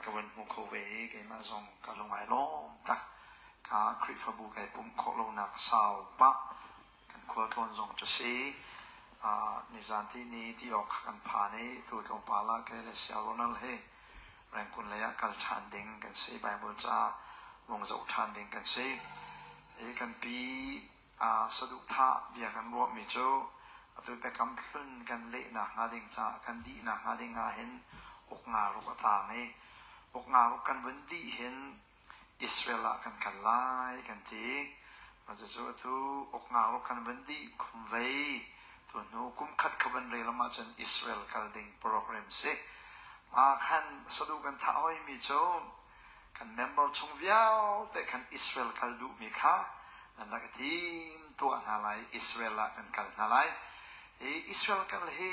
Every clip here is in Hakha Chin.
Ka van hmu kho ve i keimah zong ka lung ai lawm tak. Ka Khrihfabu kai pumh khawh lonak a sau pah. Kan khualtlawn zong cu si. Nizan ti ni ti awk kha kan phan i tu tlawmpal ah kei le Saya Ronald hi Rangoon lei ah kal ṭhan ding kan si. Bible ca vung zoh ṭhan ding kan si. I kan pi saduhthah bia kan ruahmi cu atu biakam hlun kan lehnak hnga ding caah kan dihnak hnga ding ahhin uk nga ruk a tang i uk nga ruk kan vun dih hin Israel ah kan kal lai kan ti. Mah cucu atu uk nga ruk kan vun dih khum vei tu hnu kum khat kha van rel ahcun Israel kal ding program si. Mah khan saduh kan thah hoimi cu kan member chung vialte khan Israel kal duhmi kha nan rak i tim tuah hna lai, Israel ah kan kal hna lai. Hi Israel kal hi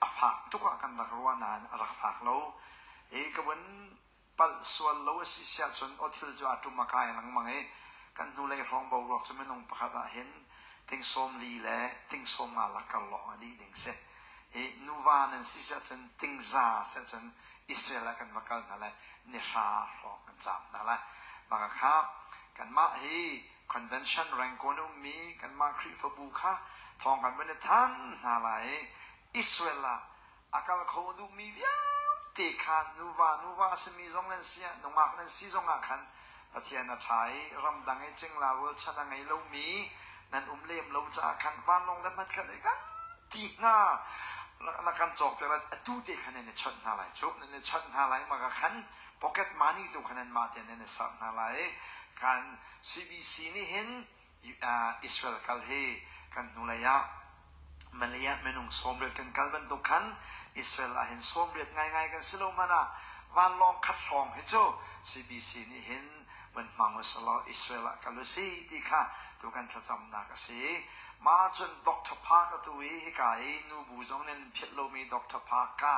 a fak tuk ah kan rak ruah nain a rak fak lo. Hi ka vun palh sual lo a si siah cun aw thil cu a ṭum a kai lengmang i kan hnulei hrawng boruak cu minung pakhat ah hin ting 40 le ting 50 lak kar lawng a dih ding si. Hi nuva nan si siah cun ting za siah cun Israel ah kan va kal hna lai, ni hra hrawng kan caam hna lai. Mah kha kanmah hi convention Rangoon ummi kanmah Khrihfabu kha thawng kan van i than hna lai i Israel ah a kal kho duhmi vialte kha nuva nuva a simi zong nan si ah nungak nan si zong ah khan Pathian a ṭha i ramdang i cingla rualchan a ngei lomi nan um lem lo caah khan vanlawng le hmat khat kan ti hnga na kan cawkpiak lai atu te khan nan i chawnh hna lai cu nan i chawnh hna lai mah ka khan pocket money tu khan nan mah te nan i serh hna lai kan CBC nih hin Israel kal hi kan hnulei ah Malay ah minung 80 kan kal bantuk khan Israel ah hin 80 ngaingai kan si lo hmanh ah vanlawng khat hrawng hi cu CBC nih hin van hmang u selaw Israel ah kal u si ti kha tu kan thlacamnak a si. Mah cun Dr. Park atu i hika i nubu zong nan philh lomi Dr. Park kha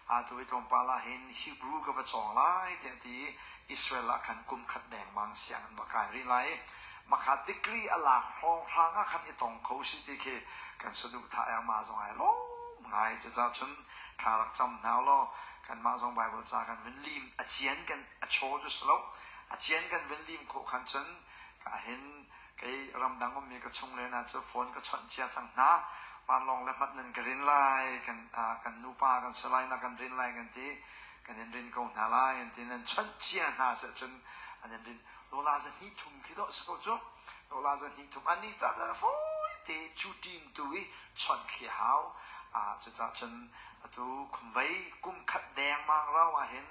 atu i tlawmpal ah hin Hebrew ka va cawng lai tiah ti Israel ah khan kum khat dengmang siang an va kai rih lai. Makha degree a lak hrawnghrang ah khan i tong kho si ti khi kan saduhthah i amah zong ai lawm ngai. Cucaah cun thla rak cam hna law kanmah zong Bible ca kan vun lim a cian kan a chaw cu si lo a cian kan vun lim khawh khan cun ka hin kei ramdang ummi ka chung le hna cu phone ka chawnh cia cang hna vanlawng le hmat nan ka rin lai kan kan nupa kan salai na kan rin lai kan ti kan in rin ko hna lai an ti nan chawnh cia hna seh cun an in rin Dollar za hnih thum khi dawh si ko cu. Dollar za hnih thum ani ca ca fawi te cutin tu i chawnh khi hau. Cucaah cun atu khumvei kum khat dengmang rau ah hin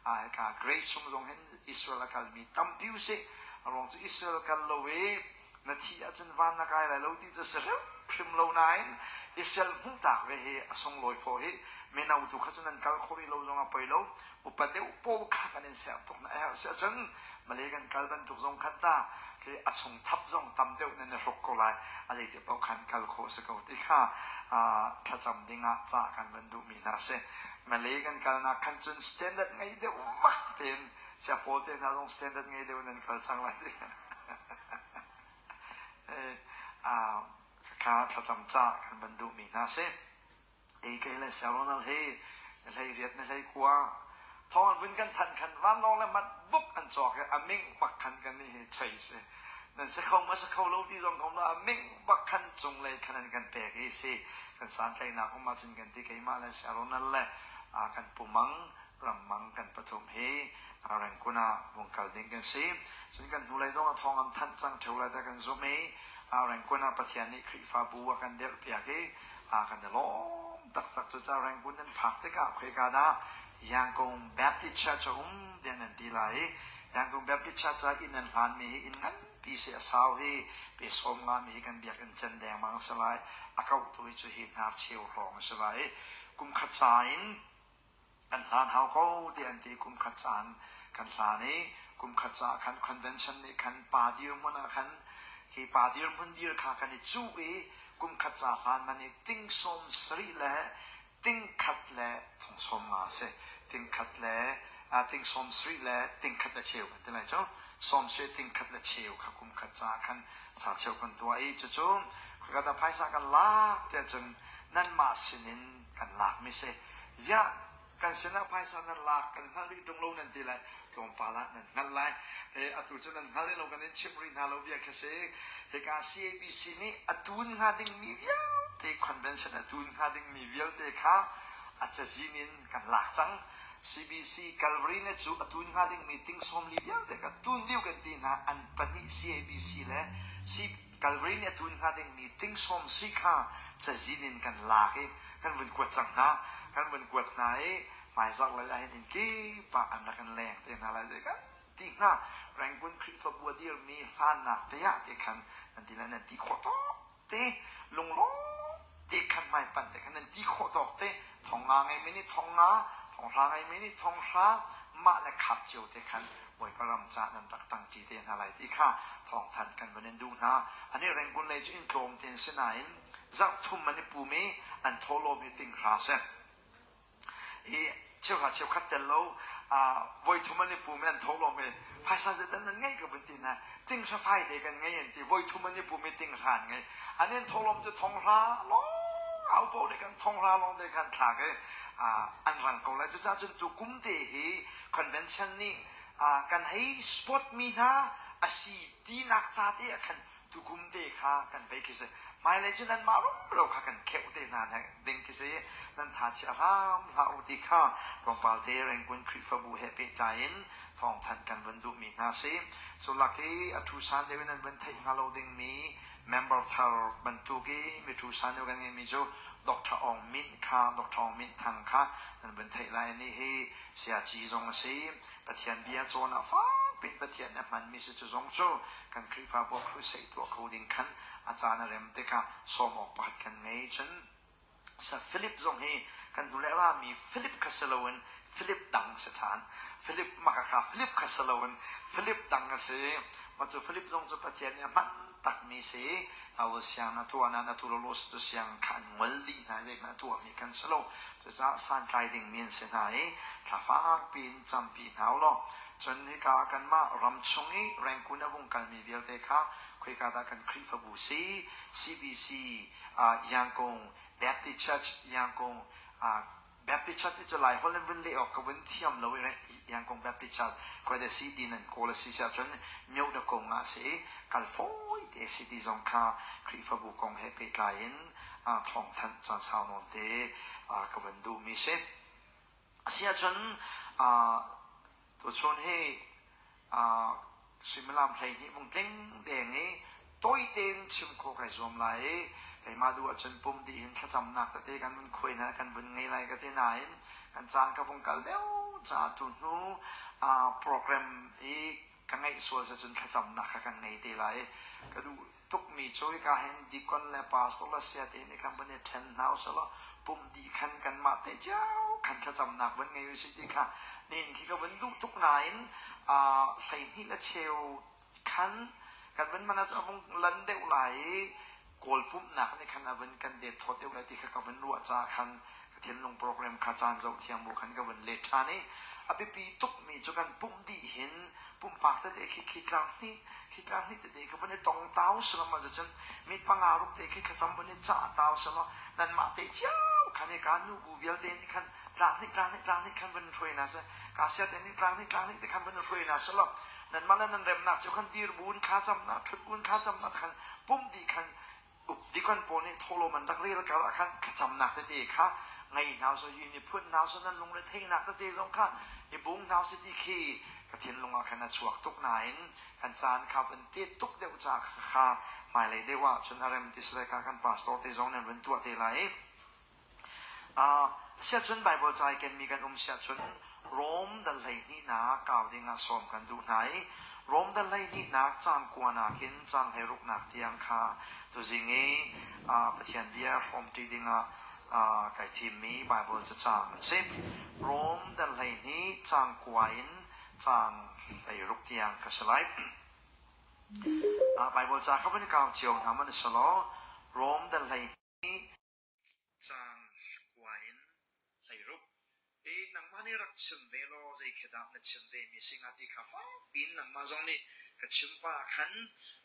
hika Grace chung zong hin Israel a kalmi tampi usih. A ruang cu Israel kal lo i na thih ahcun van na kai lai lo ti cu si hrimhrim lo nain Israel hmuhtak ve hi a sunglawi fawh hi mino tu kha cu nan kal kho rih lo zong a poi lo upa deuh pawl kha kan in ser tuk na herh si ahcun Malay kan kal bantuk zong khan ta khi a chung thap zong tam deuh nan i hruk ko lai a zeiti paoh khan kal khawh si ko ti kha thlacam ding ah ca kan van duhmi hna si Malay kan kalnak khan cun standard ngei deuh vak tein sia pawl te hna zong standard ngei deuh nan kal cang lai ti kha thlacam ca kan van duhmi hna si Ei kei le Ronald hi na hlei riat na hlei kua thawng an vun kan thanh khan vanlawng le mat buk an cawk i a ming bak khan kan nih hi choi si nan si kho ma si kho lo ti zong ko na a ming bak khan cunglei khan an kan pek i si kan santlaihnak um ahcun kan ti keimah le Ronald le kan pumang rammang kan pathum hi Rangoon ah vung kal ding kan si cun kan hnulei zong a thawng an thanh cang theo lai ta kan zumh i Rangoon ah Pathian nih Khrihfabu a kan dirh piak i kan i lawm taktak. Cucaah Rangoon nan phak tikah khoika dah Yangon Baptist Church a um tiah nan ti lai i Yangon Baptist Church ah inn an hlanmi hi inn nganpi si a sau hi pe sawm ngami hi kan biakinn cen dengmang a si lai. A kauhtu hi cu hi hnarcheu hrawng a si lai i kum khat ca in kan hlan hau ko tiah an ti. Kum khat caan kan hlan i kum khat caah khan convention nih khan pa dirhmun ah khan hi pa dirhmun dir kha kan i cuh i kum khat ca hlan man i ting 70 le ting khat le thong 50 a si. Ting khat le ting 70 le ting khat le cheu kan ti lai cu 70 ting khat le cheu kha kum khat caah khan sa cheu kan tuah i cucu khoika dah phaisa kan lak tiah cun nanmah sinin kan lakmi si. Ziah Kan sinah phaisa nan lak kan hngalh rih ṭung lo nan ti lai. Tlawmpal ah nan hngalh lai. He atu cu nan hngal rih lo kan in chimh rih hna lo bia khi si. Hika CABC nih a tun hnga dingmi vialte convention a tun hnga dingmi vialte kha a cazin in kan lak cang. CBC Calvary ne cu a tun hnga dingmi ting 40 vialte kha tun dih kan ti hna an pahnih CABC le Calvary nih a tun hnga dingmi ting sawm sui kha cazin in kan lak i kan vun kuat cang hna. Kan vun kuat hna i hmaizarh lei ah hin inn kip ah an rak in leng te hna lai zei kan ti hnga. Rangoon Khrihfabu a dirmi hlannak te ah te khan nan ti lai nan ti khawh tawk te lunglawm te khan hmaipanh te khan nan ti khawh tawk te thong nga ngeimi nih thong nga thong hra ngeimi nih thong hra mah le khap cio te khan Bawipa ram ca nan rak ṭangṭi te hna lai ti kha thawngthanh kan van in duh hna. Ani Rangoon lei cu inn tlawm te an si nain zarh thum an i pum i an thawhlawm hi ting hra seh. I cheuhra cheukhat tel lo voi thum an i pum i an thawhlawm hi phaisa zeidah nan ngeih ka vun ti hna. Ting hra fai te kan ngei an ti. Voi thum an i pum i ting hra an ngei. An in thawhlawm cu thong hra lawng au paoh nih kan thong hra lawng te khan thlak i an rang ko lai. Cucaah cun tu kum te hi convention nih kan hei sport mi hna a si tinak ca te ah khan tukum te kha kan vei khi si hmailei cu nanmah rumro kha kan kheuh te hna ding khi si nan tha chia hram hlah u ti kha tlawmpal te Rangoon Khrihfabu he pehtlai in thawngthanh kan vun duhmi hna si cu lak i a thu san deuh in nan vun theih hnga lo dingmi member thar bantuk i mi thu san deuh kan ngeihmi cu Dr. Aung Mint kha Dr. Aung Mint Thang kha nan vun theih lai ni hi Siaci zong a si. Pathian bia cawn ah fakpi in Pathian nih a hmanmi si cu zong cu kan Khrihfabu crusade tuah kho ding khan a caan a rem tikah sawm awk pakhat kan ngei. Cun Sir Philip zong hi kan hnulei a rami Philip kha si loin Philip dang si ṭhan. Philip makaka Philip kha si loin Philip dang a si. Mah cu Philip zong cu Pathian nih a hman takmi si. Nawl siang na tuah na na tu lo cu siang kha an ngol dih hna zeihmanh a tuahmi kan si lo. Cucaah santlai dingmi an si hna i thla fakpi in campi hna u law cun hika kanmah ram chung i Rangoon a vung kalmi vialte kha khoika dah kan Khrihfabu si CBC Yangon Baptist Church Yangon Baptist Church cu Lai holh in vun leh awk ka vun thiam lo i Yangon Baptist Church khoi da si ti nan kawl a si siah cun myo da kong ah si i kal fawi te si ti zong kha Khrihfabu kong he pehtlai in thawngthanh caan sau nawn te ka vun duhmi si. Asiahcun tuchun hi suimilam 12 vung tling deng i tawi tein chim khawh kai zuam lai i keimah duh ahcun pum dih hin thlacamnak tete kan vun khuai na kan vun ngei lai ka ti nain kan caan ka vung kal deuh caah tu hnu program i ka ngeih sual cun thlacamnak kha kan ngei te lai ka duh tukmi cu hika hin deacon le pastor le saya te nih khan van i ṭhen hna usih pum dih khan kanmah te cio khan thlacamnak van ngei usih ti kha nihin khi ka van duh tuk nain 12 le cheu khan kan van man ah a vung lan deuh lai i Kawl pumhnak nih khan a vun kan det thawt deuh lai ti kha ka vun ruah caah khan ka thinlung program kha caan zoh thiam bu khan ka vun let ṭhan i a biapi tukmi cu kan pumh dih hin pumpak tete khi khi tlang hnih khi tlang hnih tete ka vun i tong tau salam ah cun mit panga ruk te khi thlacam vun i cah tau salam nanmah te cio khan i ka nu bu vialte nih khan tlang hnih tlang hnih tlang hnih khan vun hruai na se ka sia te nih tlang hnih tlang hnih te khan vun hruai na salam nanmah le nan remnak cu khan dir buin thlacam na ṭhut buin thlacam na khan pumh dih khan updikon pawl nih thawhlawm an rak rel kar ah khan thlacamnak tete kha ngei hna so hi ni phun hna so nan lungre theihnak tete zong kha i bung hna si ti khi ka thinlung ah khan a chuak tuk nain kan caan kha van te tuk deuh ca kha hmailei deuh ah cun a rem ti sile kha kan pastor te zong nan vun tuah te lai Siahcun Baibal ca i kenmi kan um siahcun Rom dal hleihnihnak kau dingah sawm kan duh hna i Rom dal hleihnihnak caang kuanak in caang hleiruknak tiang kha tuzing i Pathian bia hrawmṭi dingah kai thimmi Baibal cacaang an si. Rom dal 12 caang kua in caang 16 tiang ka si lai. Baibal ca kha van kau cio hna man si law Rom dal 12 Caang kua in 16. Hi nangmah nih rak chim ve law zei khi dah na chim vemi si hnga ti kha fakpi in nangmah zong nih ka chim pah ah khan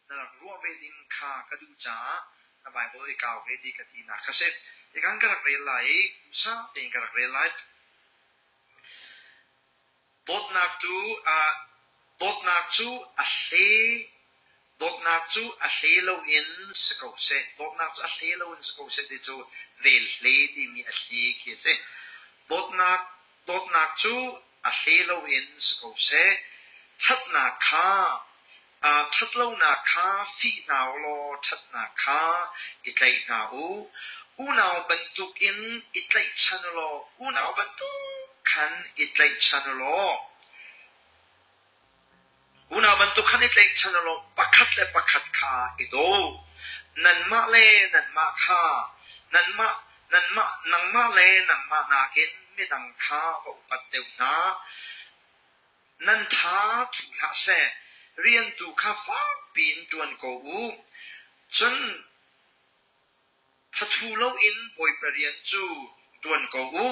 na rak ruah ve ding kha ka duh caah na Baibal i kau ve ti ka tinak kha si. Hikhan ka rak rel lai i duhsah tein ka rak rel lai. Dawtnak tu dawtnak cu a hle dawtnak cu a hle loin si ko seh. Dawtnak cu a hle loin si ko seh ti cu vel hle timi a hli khi a si. Dawtnak dawtnak cu a hle loin si ko seh. Ṭhatnak kha ṭhatlonak kha fih hna u law ṭhatnak kha i tlaih hna u. Unau bantukin i tlaihchan u law unau bantuk khan i tlaihchan u law unau bantuk khan i tlaihchan u law pakhat le pakhat kha i daw. Nanmah le nanmah kha nanmah nanmah nangmah le nangmah nakin midang kha va upat deuh hna. Nan tha thu hlah seh, rian tu kha fak piin ṭuan ko u. Cun thathu loin Bawipa rian cu ṭuan ko u.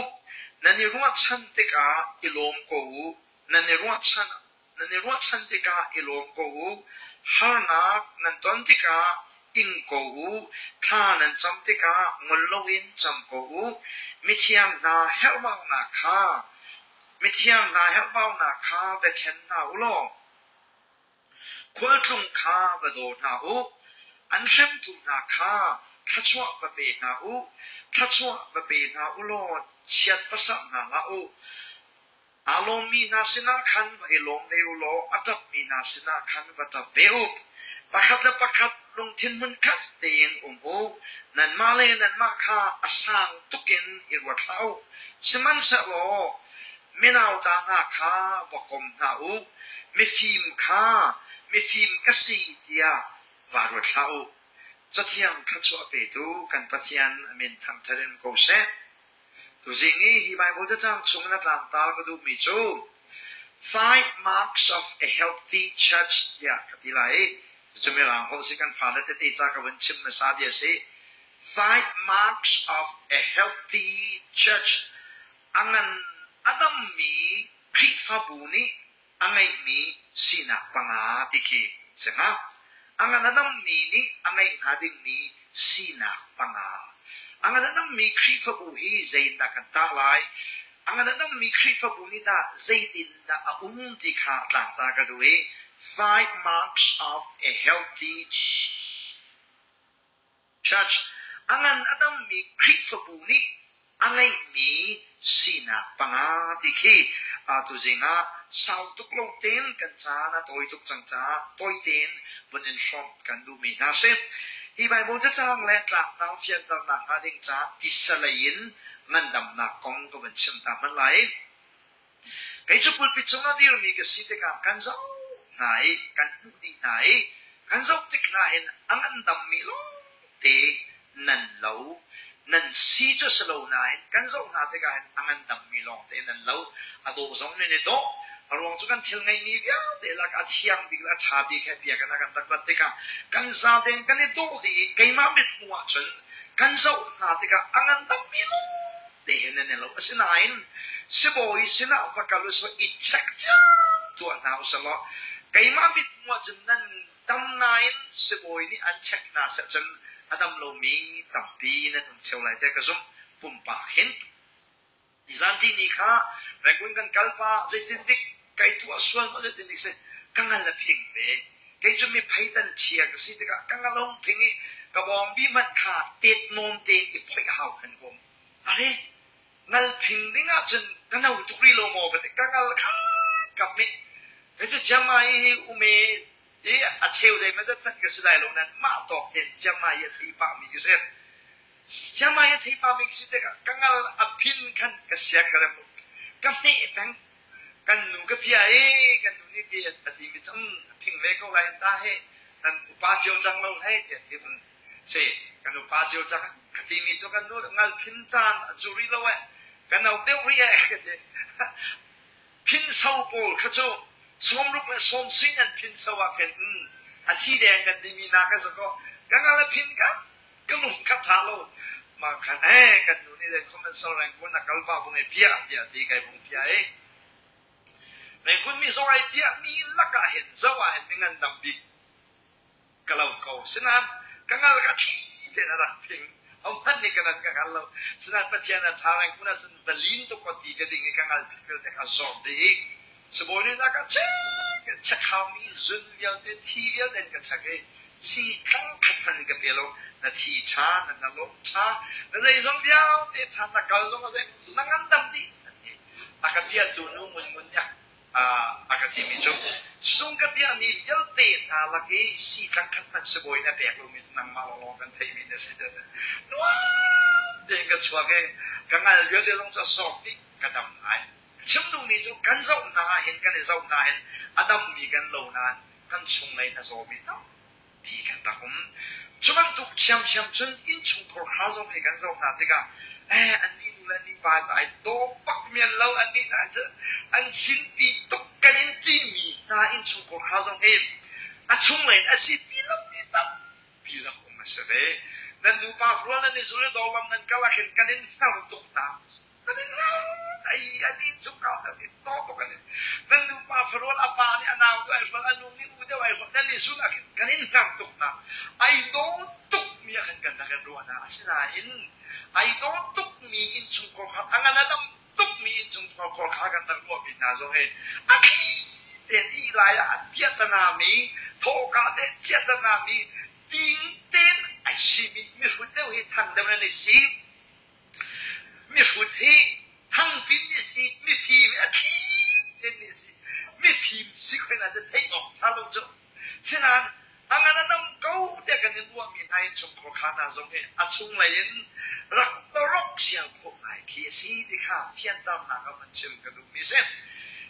Nan i ruahchan tikah i lawm ko u. Nan i ruahchan nan i ruahchan tikah i lawm ko u. Harnak nan ton tikah ing ko u. Thla nan cam tikah ngol loin cam ko u. Mithiang hna herhbaunak kha Mithiang hna herhbaunak kha va ṭhen hna u law khualtlung kha va daw hna u. An hremtu hna kha thluachuah va pe hna u. Thluachuah va pe hna u law chiat va serh hna hlah u. Aa lawmmi hna sinah khan va i lawm ve u law a ṭapmi hna sinah khan va ṭap ve u. Pakhat le pakhat lungthin hmunkhat tein um u. Nanmah le nanmah kha a sang tuk in i ruat hlah u. Sihmanhsehlaw minauta hna kha va kom hna u, mifim kha mifim ka si tiah vaa ruat hlah u. Cathiang thluachuah petu kan Pathian a min thangṭhat in ko seh. Tuzing i hi Baibal cacang chung in a tlangtar ka duhmi cu Five Marks of a Healthy Church tiah ka ti lai. Cucu Mirang holh si kan fale tete ca ka vun chim hmasa bia si. Five Marks of a Healthy Church a ngan a dammi Khrihfabu nih a ngeihmi sinak panga ti khi si hnga. A ngan a dammi nih a ngeih hnga dingmi sinak panga. A ngan a dammi Khrihfabu hi zeitindah kan tah lai? A ngan a dammi Khrihfabu nih tah zeitindah a um ti kha tlangta ka duh i Five Marks of a Healthy Church a ngan a dammi Khrihfabu nih a ngeihmi sinak panga ti khi tuzing ah sau tuk lo tein kan caan a tawi tuk cang caah tawi tein vun in hrawmh kan duhmi hna si. Hi Baibal cacang le tlangtang fianternak hnga ding caah tisa lei in ngandamnak kong ka vun chim ta hmanh lai. Kei cu pulpit cungah dirmi ka si tikah kan zoh hna i kan hmuh dih hna i kan zoh tik hna hin a ngandammi lawngte nan lo. Nan si cu a si lo nain kan zoh hna tikah hin a ngandammi lawngte nan lo. A dawh zong nan i dawh. A ruang cu kan thil ngeihmi vialte lak a thiang bik le a ṭha bik he biakinn ah kan rak rat tikah kan zaten kan i dawh dih i keimah mithmuh ahcun kan zoh hna tikah a ngandammi lawng te he nan i lo. Asinain sibawi sinah va kal u sih i check cio tuah hna u sih law keimah mithmuh ahcun nan dam nain sibawi nih an check hna seh cun a dam lomi tampi nan um theo lai tiah ka zumh pumpak hin. Nizan ti ni kha Rangoon kan kal pa zeitin dik kai tuah sual maw zeitin dik si ka ngal a phing ve. Kei cu mi pheitan chia ka si tikah ka ngalong phing i ka bawngbi hmanh kha tet nawn tein i phoih hau khan ka um. Are ngal phing ding ahcun ka no tuk rih lo maw ka ti ka ngal kha ka hmeh. Kei cu Chiangmai hi ume i a cheu zeimawzat hmanh ka si lai lo nain mah tawk tein Chiangmai hi a thei pahmi ka si. Chiangmai a thei pahmi ka si tikah ka ngal a phin khan ka sia ka rem ka hmeh peng. Kan nu ka pia i kan nu nih ti a timi cu a phing ve ko lai ta he nan upa cio cang lo hlei tiah ti um si kan upa cio cang ka timi cu kan nu ngal phin caan a cu rih lo eh ka no deuh rih eh ka ti phinso pawl kha cu sawmruk le sawmsing an phinso ah khin a thi deng kan timi na ka zako ka ngal a phin ka ka lung ka tha lo ma khan eh kan nu nih dei khom an so reng kun a kal pa bung e pia tiah ti kai bung pia e Rengkun mi zong ai piah mi lakah hin zo ah hin mi ngandam bik ka lo ko. Sinain ka ngal ka thi tein a rak phing. Hohmanh nih ka nan ka hngal lo. Sinain Pathian a ṭha rengkun ahcun va lin tuk ko ti ka ding i ka ngal phil te kha zawr dih. Sibawi nih na ka check check haumi zun vialte thi vialte in ka check i si tlang khat hmanh in ka pe lo. Na thi ṭha, na na lung ṭha, na zeizong vialte ṭha, na kal zong a zei, na ngandam dih an ti. A ka piahtu nu ngun ngun a ka timi cu sung ka piahmi vialte hna lak i si tlang khat hmanh sibawi na pek lomi nangmah lawnglawng kan theihmi na si tiah nuam tein ka chuak i ka ngal vialte zong cu a sawk dih ka dam ngai. Chim duhmi cu kan zoh hna ahhin kan i zoh hna hin a dammi kan lo nain kan chunglei a zawmi tampi kan rak um. Cu bantuk ṭhiamṭhiam cun innchungkhar hna zong hi kan zoh hna tikah eh annih nu le annih pa cu ai daw bak men lo annih hna cu an sinpi tuk kan in timi hna innchungkhar hna zong hi a chunglei in a sipi lomi tampi rak um a si ve. Nan nupa rual nan i zul i dawr lam nan kal ah khin kan in hnar tuk hna. Nan nupa farual a pa nih a nau deuh ai hrual, a nu nih u deuh ai hrual, nan i sul ah khin kan in hnar tuk hna. Ai daw tukmi ah khan kan rak in ruah hna. Asinain ai daw tukmi innchungkhar kha a ngan a dam tukmi innchungkhar kha kan rak ruahmi hna zong hi a thli tein ih lai ah an piahtanami, thawhka te piahtanami, ping tein ai simi mihrut deuh hi thang deuh nan i si. Mihrut hi thangpin nih si, mifim hi a thli in nih si. Mifim si khoi na cu theih awk ṭha lo cu. Sinain a ngan a dam ko tiah kan in ruahmi hna in chungkhar kha hna zong hi a chunglei in rak torok sial khawh ngai khi a si ti kha fianternak ah van chim ka duhmi si.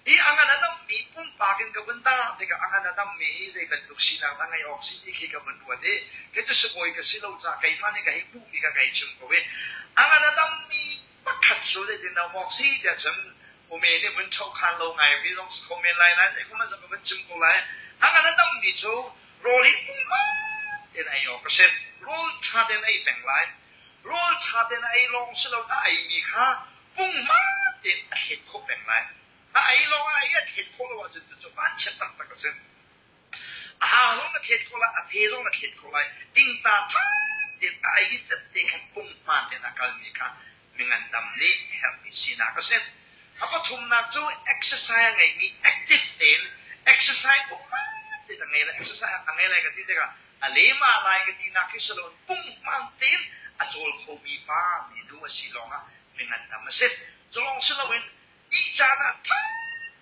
Hi a ngan a dammi pumpak in ka vun tah tikah a ngan a dammi hi zei bantuk sinak dah ngeih awk si ti khi ka vun ruat i kei cu sibawi ka si lo caah keimah nih ka hei hmuhmi ka ngei chim ko i a ngan a dammi pakhat cu zeitin dah awk si tiah cun ume nih vun ṭhohkhan lo ngai mi zong si kho men lai nain zei kong zong ka vun chim ko lai. A ngan a dammi cu rawl hi pumpak tein ei awk a si. Rawl ṭha tein ei peng lai. Rawl ṭha tein a ei lawng si lo a eimi kha punghman tein a thlet khawh peng lai. A ei lawng ah ei a thlet khawh lo ahcun cucu vanchiat taktak a si. A hang zong na thlet khawh lai, a phe zong na thlet khawh lai. Tingta ṭha tein a ei zat te khan punghman tein a kalmi kha mingandam nih a herhmi sinak a si. A pathumnak cu exercise a ngeimi active tein exercise punghman tein a ngei lai. Exercise a ngei lai ka ti tikah a lema lai ka tinak khi si loin punghman tein a cawl khomi pa minu a si lawngah mi ngandam a si. Cu lawng si loin ih caan ah ṭha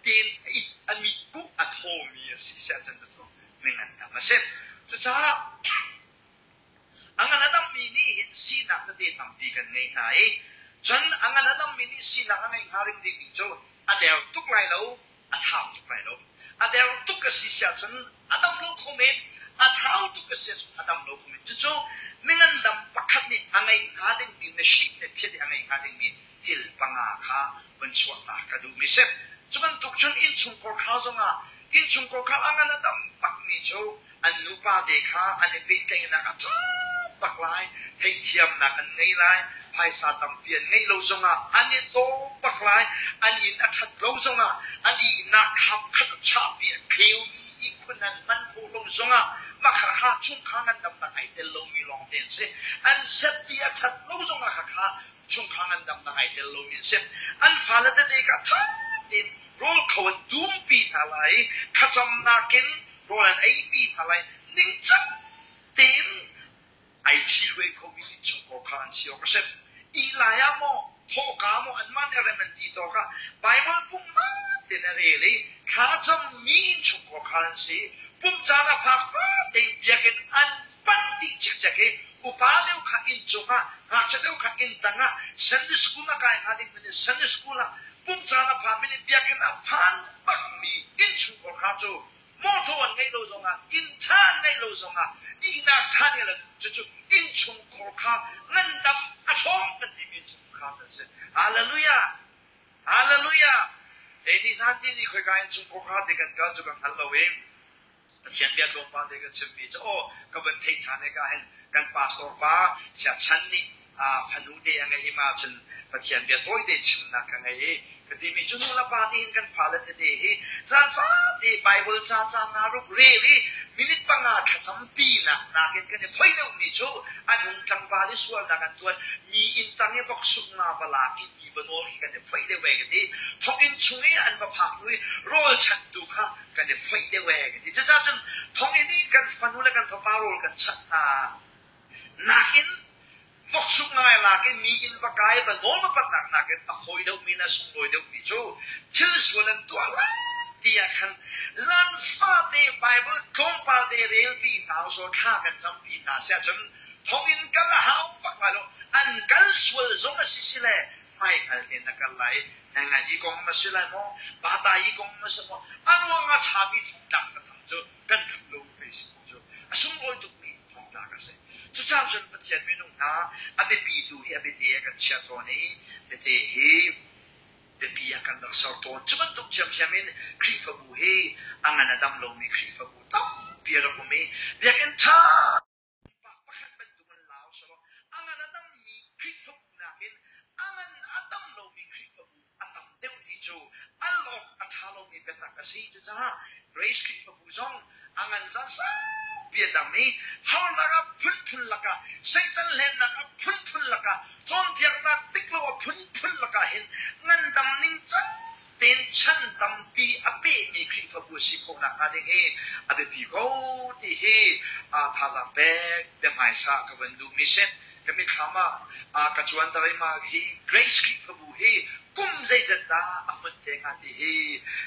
tein a it a mitkuh a thawmi a si siah cun cu mi ngandam a si. Cucaah a ngan a dammi nih hin sinak tete tampi kan ngei hna i cun a ngan a dammi nih sinak a ngeih hnga ring dingmi cu a der tuk lai lo a thau tuk lai lo. A der tuk a si siah cun a dam lo kho men, a thau tuk a si ahcun a dam lo kho men. Cucu mingandam pakhat nih a ngeih hnga dingmi machine le phiat i a ngeih hnga dingmi thil panga kha van chuahta ka duhmi si. Cu bantuk cun innchungkhar kha zongah innchungkhar kha a ngan a dam bakmi cu an nupa te kha an i pehtlaihnak a ṭha bak lai, theihthiamnak an ngei lai, phaisa tampi an ngeih lo zongah an i daw bak lai, an inn a ṭhat lo zongah an ihnak khap khat a chahpi a tleumi ihkhun an hman khawh lo zongah mah kha kha chungkhar ngandamnak ai tel lomi lawngte an si. An setpi a ṭhat lo zongah kha kha chungkhar ngandamnak ai tel lomi an si. An fale tete kha ṭha tein rawl kho an dumpi hna lai i thlacamnak in rawl an eipi hna lai. Ningcang tein ai ṭhihruai khomi innchungkhar kha an si awk a si. Ih lai ah maw, thawhka maw anmah nih rem an ti tawk ah Baibal pumhman tein a rel i thlacammi innchungkhar kha an si. Pumh caan a phak fate biakinn an panh dih cikcek i upa deuh kha inn cungah, ngakchia deuh kha inn tangah Sunday school a kai hnga ding nih Sunday school ah pumh caan a phan mi nih biakinn a phan bakmi innchungkhar kha cu mawṭaw an ngeih lo zongah inn ṭha an ngeih lo zongah ihnak ṭha ngeih lo cucu innchungkhar kha ngandam a ṭhawng kan timi innchungkhar kan si. Hallelujah! Hallelujah! Hey, nizan ti ni khoika innchungkhar kha te kan kal cu kan hngal lo i Pathian bia tlawmpal te ka chimmi cu aw ka van theih ṭhan hika hin kan pastor pa siachan nih fanu te a ngeih i ma cun Pathian bia tawite chimnak ka ngei i ka timi cu nu le pa nih hin kan fale tete hi zan fate Bible ca ca nga ruk rel i minute panga thlacam pinak nakin kan i phoi deuhmi cu an hung tlangval i sualnak an tuan mi inn tang i vok suk nga va lak i mi. va nawl khi kan i foih deuh ve ka ti. Thonginn chung i an va phak hnu i rawl chanhtu kha kan i foih deuh ve ka ti. Cucaah cun thonginn i kan fanu le kan fapa rawl kan chanh hna nakin voksuk ngai lak i mi inn va kai va nawl va patnak nakin a hawi deuhmi le a sunglawi deuhmi cu thil sual an tuah lai ti ah khan zan fate Bible tlawmpal te relpi hna usawh thla kan campi hna siah cun thonginn kal a hau bak lai lo. An kal sual zong a si si le hmaihngal tein na kal lai. Ngai hi kong na si lai maw? Bata hi kong na si maw? A ruang a ṭhami thongtlak ka tham cu kan ṭhu lo pei si cu a sunglawi tukmi thongtlak a si. Cucaah cun Pathian minung hna a biapi tu hi a biate ah kan chiah tawn i biate hi biapi ah kan rak ser tawn. Cu bantuk ṭhiamṭhiam in Khrihfabu hi a ngan a dam lomi Khrihfabu tampi a rak um i biakinn ṭha Pak pakhat bantuk an lau selaw a ngan a dammi Khrihfabu nakin a ngan a dam lomi Khrihfabu a tam deuh ti cu al awk a ṭha lomi biatak a si. Cucaah Grace Khrihfabu zong a ngan caan saupi a dam i harnak a phunphun lakah Satan hlennak a phunphun lakah cawnpiaknak dik lo a phunphun lakah hin ngandam ningcang tein chan tampi a pehmi Khrihfabu a si khawh nakhnga ding hi a biapi ko ti hi thazaang pek biahmaisa ka van duhmi si. Ka mitthlam ah ka cuanter i mah hi Grace Khrihfabu hi kum zeizat dah a hmunh te hnga ti hi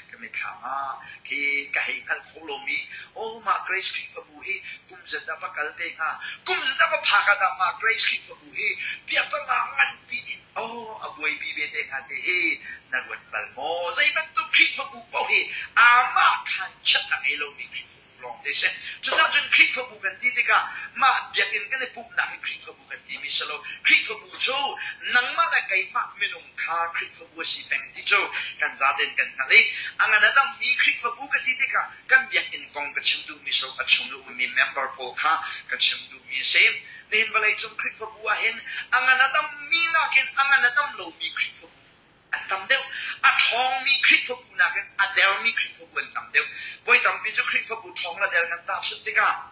ka mitthlam ah khi ka hei hngalh khawh lomi oh mah Grace Khrihfabu hi kum zat dah va kal te hnga kum zat dah va phak ah dah mah Grace Khrihfabu hi biakam ah nganpi in Oh, a buaipi ve te hnga ti hi na ruat bal maw? Zei bantuk Khrihfabu paoh hi amah khan chat a ngei lomi Khrihfabu lawng te si. Cucaah cun Khrihfabu kan ti tikah mah biakinn kan i pumhnak hi Khrihfabu kan timi si lo. Khrihfabu cu nangmah le keimah minung kha Khrihfabu a si peng ti cu kan zaten kan hngalh i a ngan a dammi Khrihfabu ka ti tikah kan biakinn kong ka chim duhmi so a chung i ummi member pawl kha ka chim duhmi a si. Nihin vawleicung Khrihfabu ah hin a ngan a dammi nakin a ngan a dam lomi Khrihfabu an tam deuh. A ṭhawngmi Khrihfabu nakin a dermi Khrihfabu an tam deuh. Voi tampi cu Khrihfabu ṭhawng le der kan tahchunh tikah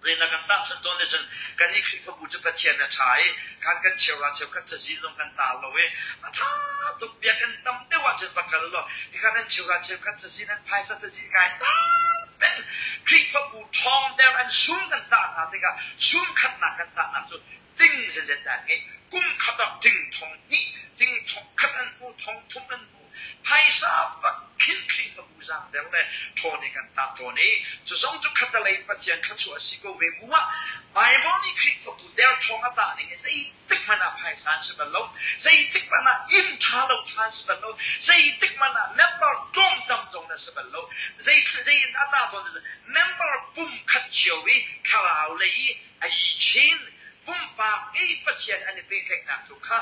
zeidah kan tahchunh tawn ahcun kan i Khrihfabu cu Pathian a ṭha i khan kan cheura cheukhat cazin zong kan tar lo i a ṭha tuk biakinn tam deuh ahcun va kal law tikhan an cheura cheukhat cazin an phaisa cazin kai tam peng Khrihfabu ṭhawngter an sum kan tah hna tikah sum khatnak kan tahnak cu ting zezet an ngei. Kum khat ah ting thong hnih, ting thong khat an hmu, thong thum an hmu. Phaisa bak khin Khrihfabu zaangder le ṭhawn i kan tah tawn i cu zong cu khatalei Pathian thluachuah a si ko ve bu ah Baibal nih Khrihfabu derthawng a tah ning hi zeitik hmanh ah phaisa an si bal lo. Zeitik hmanh ah inn ṭha lo ṭha an si bal lo. Zeitik hmanh ah member tlawmtam zong na si bal lo. Zei zei in a tah tawn member pum khat cio i thlarau lei i a yi chin pumpak i Pathian an i pehtlaihnak tu kha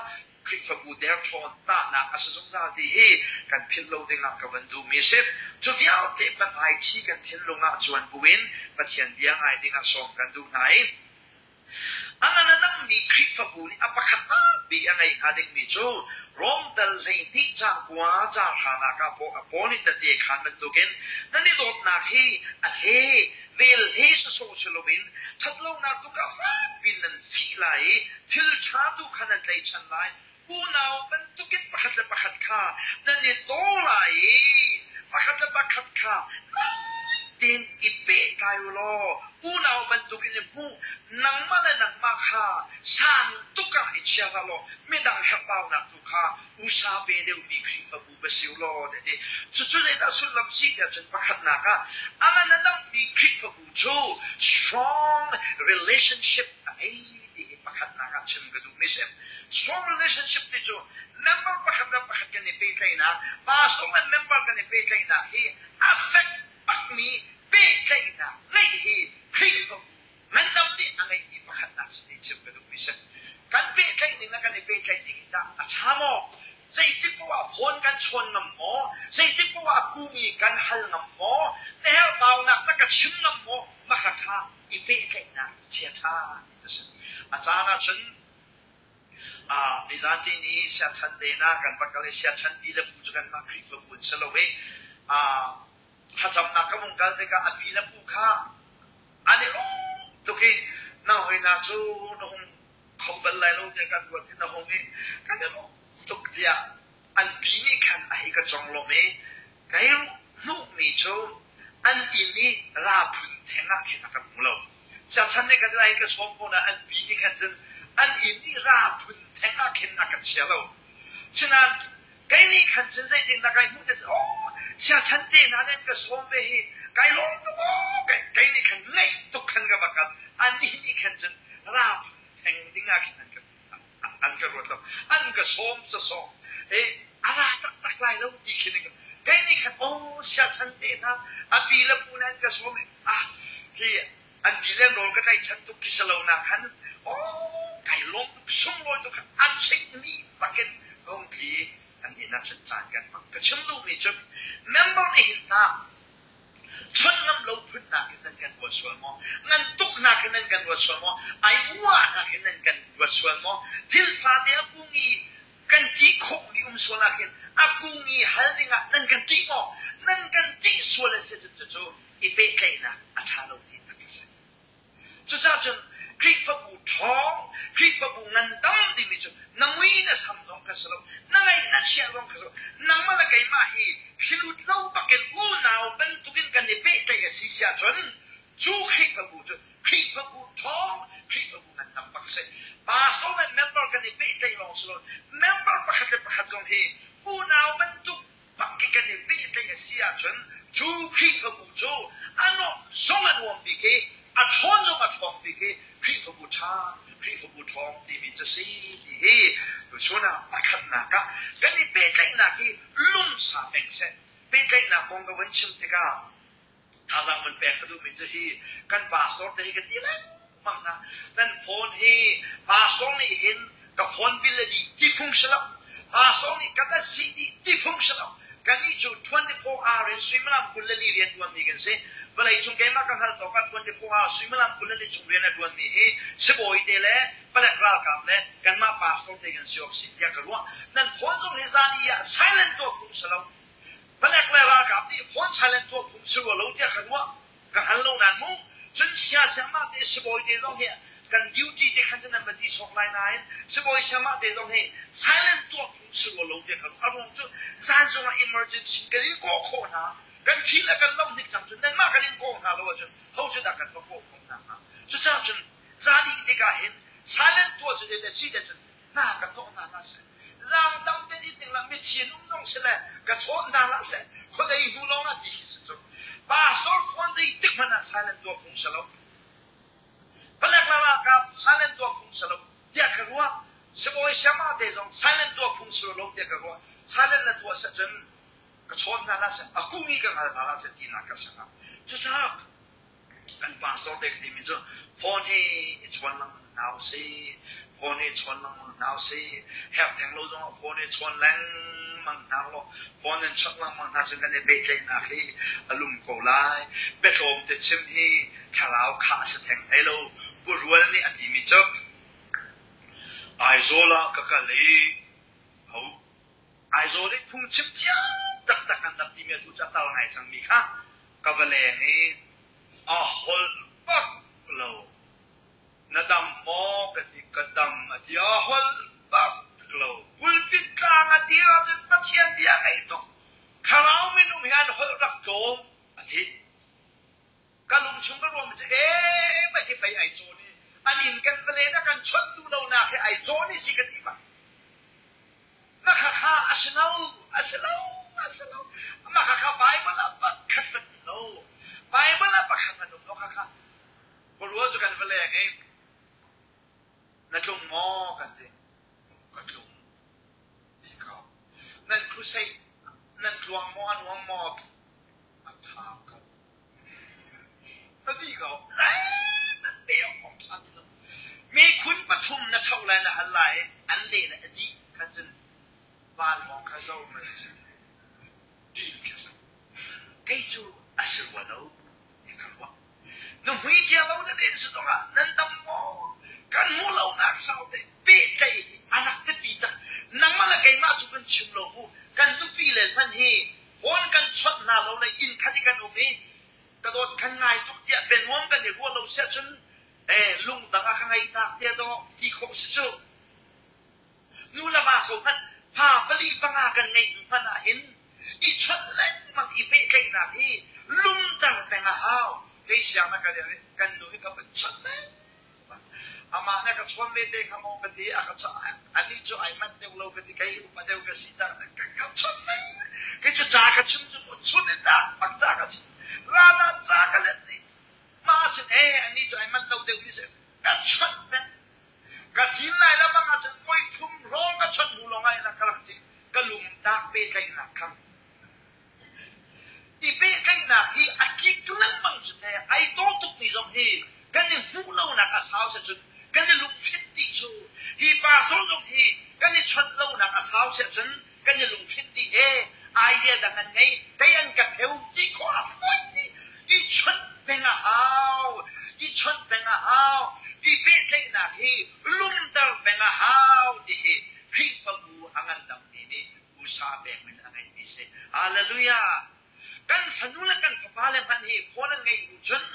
Khrihfabu derthawn tahnak a si zungzal ti hi kan philh lo ding ah ka van duhmi a si. Cu vialte biahmaiṭhi kan thinlung ah cuan buin Pathian bia ngai ding ah sawm kan duh hna i A ngan a dangmi Khrihfabu nih a pakhat bi a ngei hnga dingmi cu Rom dal 12 caang kua caang hranak ah Paul nih tete khaan bantukin nan i dawtnak hi a hle vel he sawsawh si loin ṭhatlonak tu kha fakpi nan fih lai i thil ṭha tu kha nan tlaihchan lai. Unau bantukin pakhat le pakhat kha nan i daw lai i pakhat le pakhat kha tein i pehtlai u law unau bantukin i hmu. Nangmah le nangmah kha sang tuk ah i chia hlah law midang herhbaunak tu kha usa pe deuhmi Khrihfabu va si u law ti ti. Cucu zeidah sullam si tiah cun pakhatnak ah a ngan a dammi Khrihfabu cu strong relationship a ngei ti hi pakhatnak ah chim ka duhmi si. Strong relationship ti cu member pakhat le pakhat kan i pehtlaihnak, pastor le member kan i pehtlaihnak hi a fek bakmi pehtlaihnak ngeih hi Khrihfabu ngandam nih a ngeihmi pakhatnak si ti chim ka duhmi si. Kan pehtlaih ning le kan i pehtlaih ning hi tah a ṭha maw? Zeitik paoh ah phone kan chawn ngam maw? Zeitik paoh ah kumi kan hal ngam maw? Na herhbaunak na ka chim ngam maw? Mah kha i pehtlaihnak chiaṭha ti a si. A caan ahcun nizan ni siachan te na kan va kal i siachan pi le pu cu kanmah Khrihfabu an si lo i thlacamnak ka vung kal tikah a pi le pu kha an i lawm tuk i na hawina cu na hung kho bal lai lo tiah kan ruat i na hung i kan i lawm. tuk tiah an pi nih khan a hei ka conglawmh i kai hmuhmi cu an inn i ra phun theng ah khin a kan hmu lo. Siachan nih khan ai ka sawm ko na an pi nih khan cun an inn i ra phun theng ah khin a kan chia lo. Sinain kei nih khan cun zeitin dah kai hmuh te oh siachan te hna nih an ka sawm ve hi kai lawm tuk aw kei nih khan ngaih tuk khan ka va kal annih nih khan cun ra phun theng ding ah khin an ka an ka ruat lo an ka sawm sawsawh e a ra taktak lai lo ti khin kei nih khan aw siachan te hna a pi le pu nih an ka sawm ah hi an pi le rawl ka tlaihchan tuk khi si lo na khan aw kai lawm tuk sunglawi tuk a chimmi bakin ka hung tli an nih nak cun caan kan hmang ka chim duhmi cu member nih hin ta Chun ngam lo phunnak in nan kan ruat sual maw? Ngan tuknak in nan kan ruat sual maw? Ai uahnak in nan kan ruat sual maw? Thil fate a kung i kan ti khawhmi um sual ah khin a kung i hal dingah nan kan ṭih maw? Nan kan ṭih sual a si cun cucu i pehtlaihnak a ṭha lo tinak a si. Cucaah cun Khrihfabu ṭhawng, Khrihfabu ngandam timi cu na mui na sam zong kha si lo, na ngaih na chia zong kha si lo, nangmah le keimah hi philut lo bakin unau bantukin kan i pehtlaih a si si ahcun cu Khrihfabu cu Khrihfabu ṭhawng, Khrihfabu ngandam bak a si. Pastor le member kan i pehtlaih lawng si lo, member pakhat le pakhat zong hi unau bantuk Bak kan i pehtlaih a si ahcun cu Khrihfabu cu a nuamh zong a nuam bik i a ṭhawn zong a ṭhawng bik i Khrihfabu ṭha, Khrihfabu ṭhawng timi cu si ti hi tuchun ah pakhatnak ah kan i pehtlaihnak hi lungsa peng seh. Pehtlaihnak kong ka vun chim tikah Thazaang vun pek ka duhmi cu hi kan pastor te hi ka ti lengmang hna. Nan phone hi pastor nih hin ka phone bill a dih ti phung si lo. Pastor nih ka dat si dih ti phung si lo. Kannih cu 24 hour in suimilam 24 rian ṭuanmi kan si. Vawlei cung keimah ka hngalh tawk ah 24 hour suimilam 24 chung rian a ṭuanmi hi sibawi te le palek ralkap le kanmah pastor te kan si awk si tiah ka ruah. Nan phone zong hi zan i ah silent tuah phung si lo. Palek le ralkap nih phone silent tuah phung si rua lo tiah ka ruah. Ka hngal lo nain mu. Cun sia siamah te sibawi te zong hi kan duty te khan cun nan va ti sawk lai nain sibawi siamah te zong hi silent tuah phung si rua lo tiah ka ruah. A ruang cu zan zongah emergency kan in kawh khawh hna. Kan thi le kan lo hnik cang cun nanmah kan in kawh hna lo ahcun ho cu dah kan va kawh khawh hna hnga. Cucaah cun zan ih tikah hin silent tuah cu te si te cun hna ka hnawh hna hlah seh zaang tam te dit ding la mithi an um zong si le ka chawn hna hlah seh khuadei hnu lawng ah ti khi si cu pastor phone dei tik hmanh ah silent tuah phung si lo palek la ralkap silent tuah phung si lo tiah ka ruah sibawi siama te zong silent tuah phung si lo tiah ka ruah silent na tuah seh cun ka chawn hna hlah seh a kung i ka ngal hna hlah seh tinak ka si cucaah Kan pastor te ka timi cu phone hi i chawn lengmang hna usih. Phone hi chawn lengmang hna usih. Herh theng lo zongah phone hi chawn lengmang hna law phone in chawnh lengmang hna cun kan i pehtlaihnak hi a lum ko lai. Biatlawm te chim hi thlarau khah a si theng hlei lo. Pu Rual nih a timi cu Aizawl ah ka kal i ho Aizawl i phungchim thiam taktak an rak timi atu cu a tar ngai cangmi kha ka va leng i a holh bak lo. Na dam maw ka ti ka dam a ti a holh bak lo. Pulpit tlang a dir ahcun Pathian bia ngei tuk. Thlarau minung hi an holh rak tlawm a ti. Ka lung chung ka ruam cu ee mah hi pei ai cawn i an inn kan va len a kan chawnh duh lonak hi ai cawn i si ka ti bak. Na khakha a si lo, a si lo, a si lo. Mah khakha Bible ah pakhat hmanh um lo. Bible ah pakhat hmanh um lo khakha. Khuarua cu kan va leng i na tlung maw kan ti. Ka tlung. Ti ko. Nan crusade nan tluang maw a nuam maw? A tha ko. A ti ko. Zeihmanh pe awk awk ṭha ti lo. Mikhun pathum na choh lai na hal lai an leh le a dih khan cun vanlawng kha zo ma cun dil khi a si. Kei cu a si rua lo ti ka ruah. Nuhmui cia lo na den si zongah nan dam maw? Kan hmuh lonak sau te pehtlaih hi a rak biapi tak. Nangmah le keimah cu kan chim lo mu. Kan nupi le hmanh hi phone kan chawnh hna lo le inn khat i kan um i ka dawt kan ngai tuk tiah bianuam kan i ruah lo siah cun lungdang ah ka ngei tak tiah dawh ti khawh si cu. Nu le va ko hmanh Fa pali panga kan ngeih hnu hmanh ah hin i chawnh lengmang i pehtlaihnak hi lumter peng a hau. Kei siang na ka kan nu hi ka van chawnh lengmang. Amah na ka chawn ve te kha maw ka ti, a ka anih cu ai manh deuh lo ka ti, kei upa deuh ka si tak ka chawnh lengmang. Kei cu ca ka chim cu chun in dah bak ca ka chim. Zan ah ca ka let i mah cun ee anih cu ai manh lo deuh mi si ka chawnh peng. Ka cin lai lo bang ahcun voi thum hrawng ka chawnh hnu lawng ah in a ka rak ti. Ka lungtak pehtlaihnak kha. I pehtlaihnak hi a kik lengmang cu te ai daw tukmi zong hi kan i hmuh lonak a sau cun kan i lungthin ti cu hi pastor zong hi kan i chawnh lonak a sau cun kan i lungthin ti e idea dang an ngei kei an ka pheu ti khawh a fawi ti i chawnh peng a hau i chawnh peng a hau i pehtlaihnak hi lumter peng a hau ti hi Khrihfabu a ngandammi nih usa pek min a ngeimi si. Hallelujah! Kan fanu le kan fapa le hmanh hi phone an ngeih hnu cun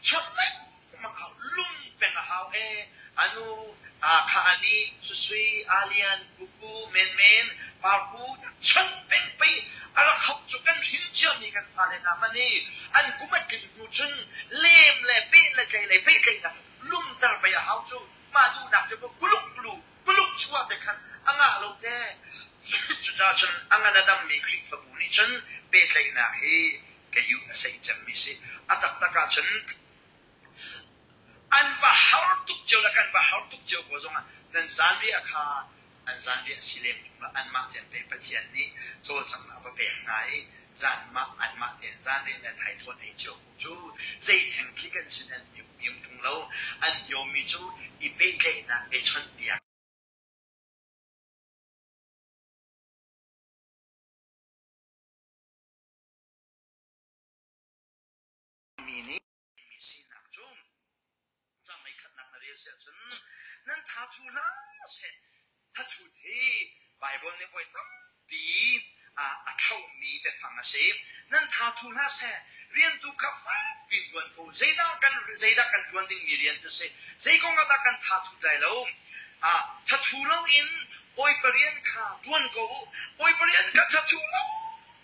chawnh lengmang hau, lum peng a hau e. Anu, kha ani, susui, alian, kuku, menmen, parku, chawnh peng pei a rak hauh cu kan hrin ciami kan fale hna hmanh hi an kum a tlin hnu cun lem le peh le tlei le pehtlaihnak lumter pei a hau cu mah duhnak cu kuluk lu Tuluk chuah te khan a ngah lo te. Cucaah cun a ngan a dammi Khrihfabu nih cun pehtlaihnak hi ka yu a sei cemmi si. A taktak ahcun an va har tuk cio le kan va har tuk cio ko zongah nan zanriah kha an zanriah si lem anmah tein pei Pathian nih cawlcanghnak va pek hna i zanmah anmah tein zanriah le thaithawh ei cio ko cu zei theng khi kan sin an niam tung lo an niammi cu i pehtlaihnak i chawnhbiak mi nih mi sinak cu canglei khatnak na rel siah cun nan tha thu hlah seh thathut hi Baibal nih voi tampi a thlauhmi biafang a si. Nan tha thu hlah seh, rian tu kha fakpi ṭuan ko. Zeidah kan zeidah kan ṭuan dingmi rian cu si? Zei kong ah dah kan tha thut lai lo? Thathu loin Bawipa rian kha ṭuan ko u. Bawipa rian kha thathu lo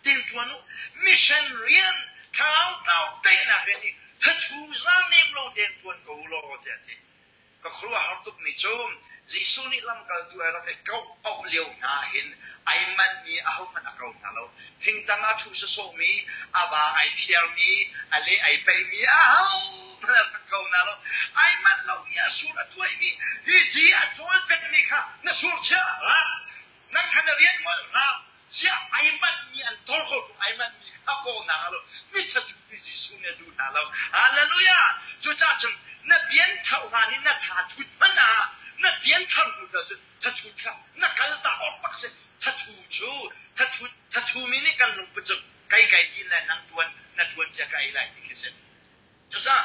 tin ṭuan u. Mission rian thlarau tlau teinak rian hi thathu zaangnem lo tein ṭuan ko u law tiah a ti. Ka khuaruahhar tukmi cu Jesuh nih lamkaltu a rak i kauh auh lio hna hin ai manhmi ahohmanh a ko hna lo. Thingtang a ṭhu sawsawhmi, a va ai phiarmi, a le ai peihmi ahohmanh a rak ko hna lo. Ai manh lomi, a sur a tuaimi, hi ti a cawl pengmi kha na sur chia hlah. Nang kha na rian ngol hlah. Ziah ai manhmi an tor ko ṭung ai manhmi kha kawhnak a lo. Mi thathutmi Jesuh nih a duh hna lo. Hallelujah! Cucaah cun na bian tho hlan i na tha thut hmanh ah na bian thar hnu dah cun thathut kha na kal ta awk bak si. Thathu cu thathut thathumi nih kan lungput cu kai kai din lai nang ṭuan na ṭuan cia ka ei lai ti khi si. Cucaah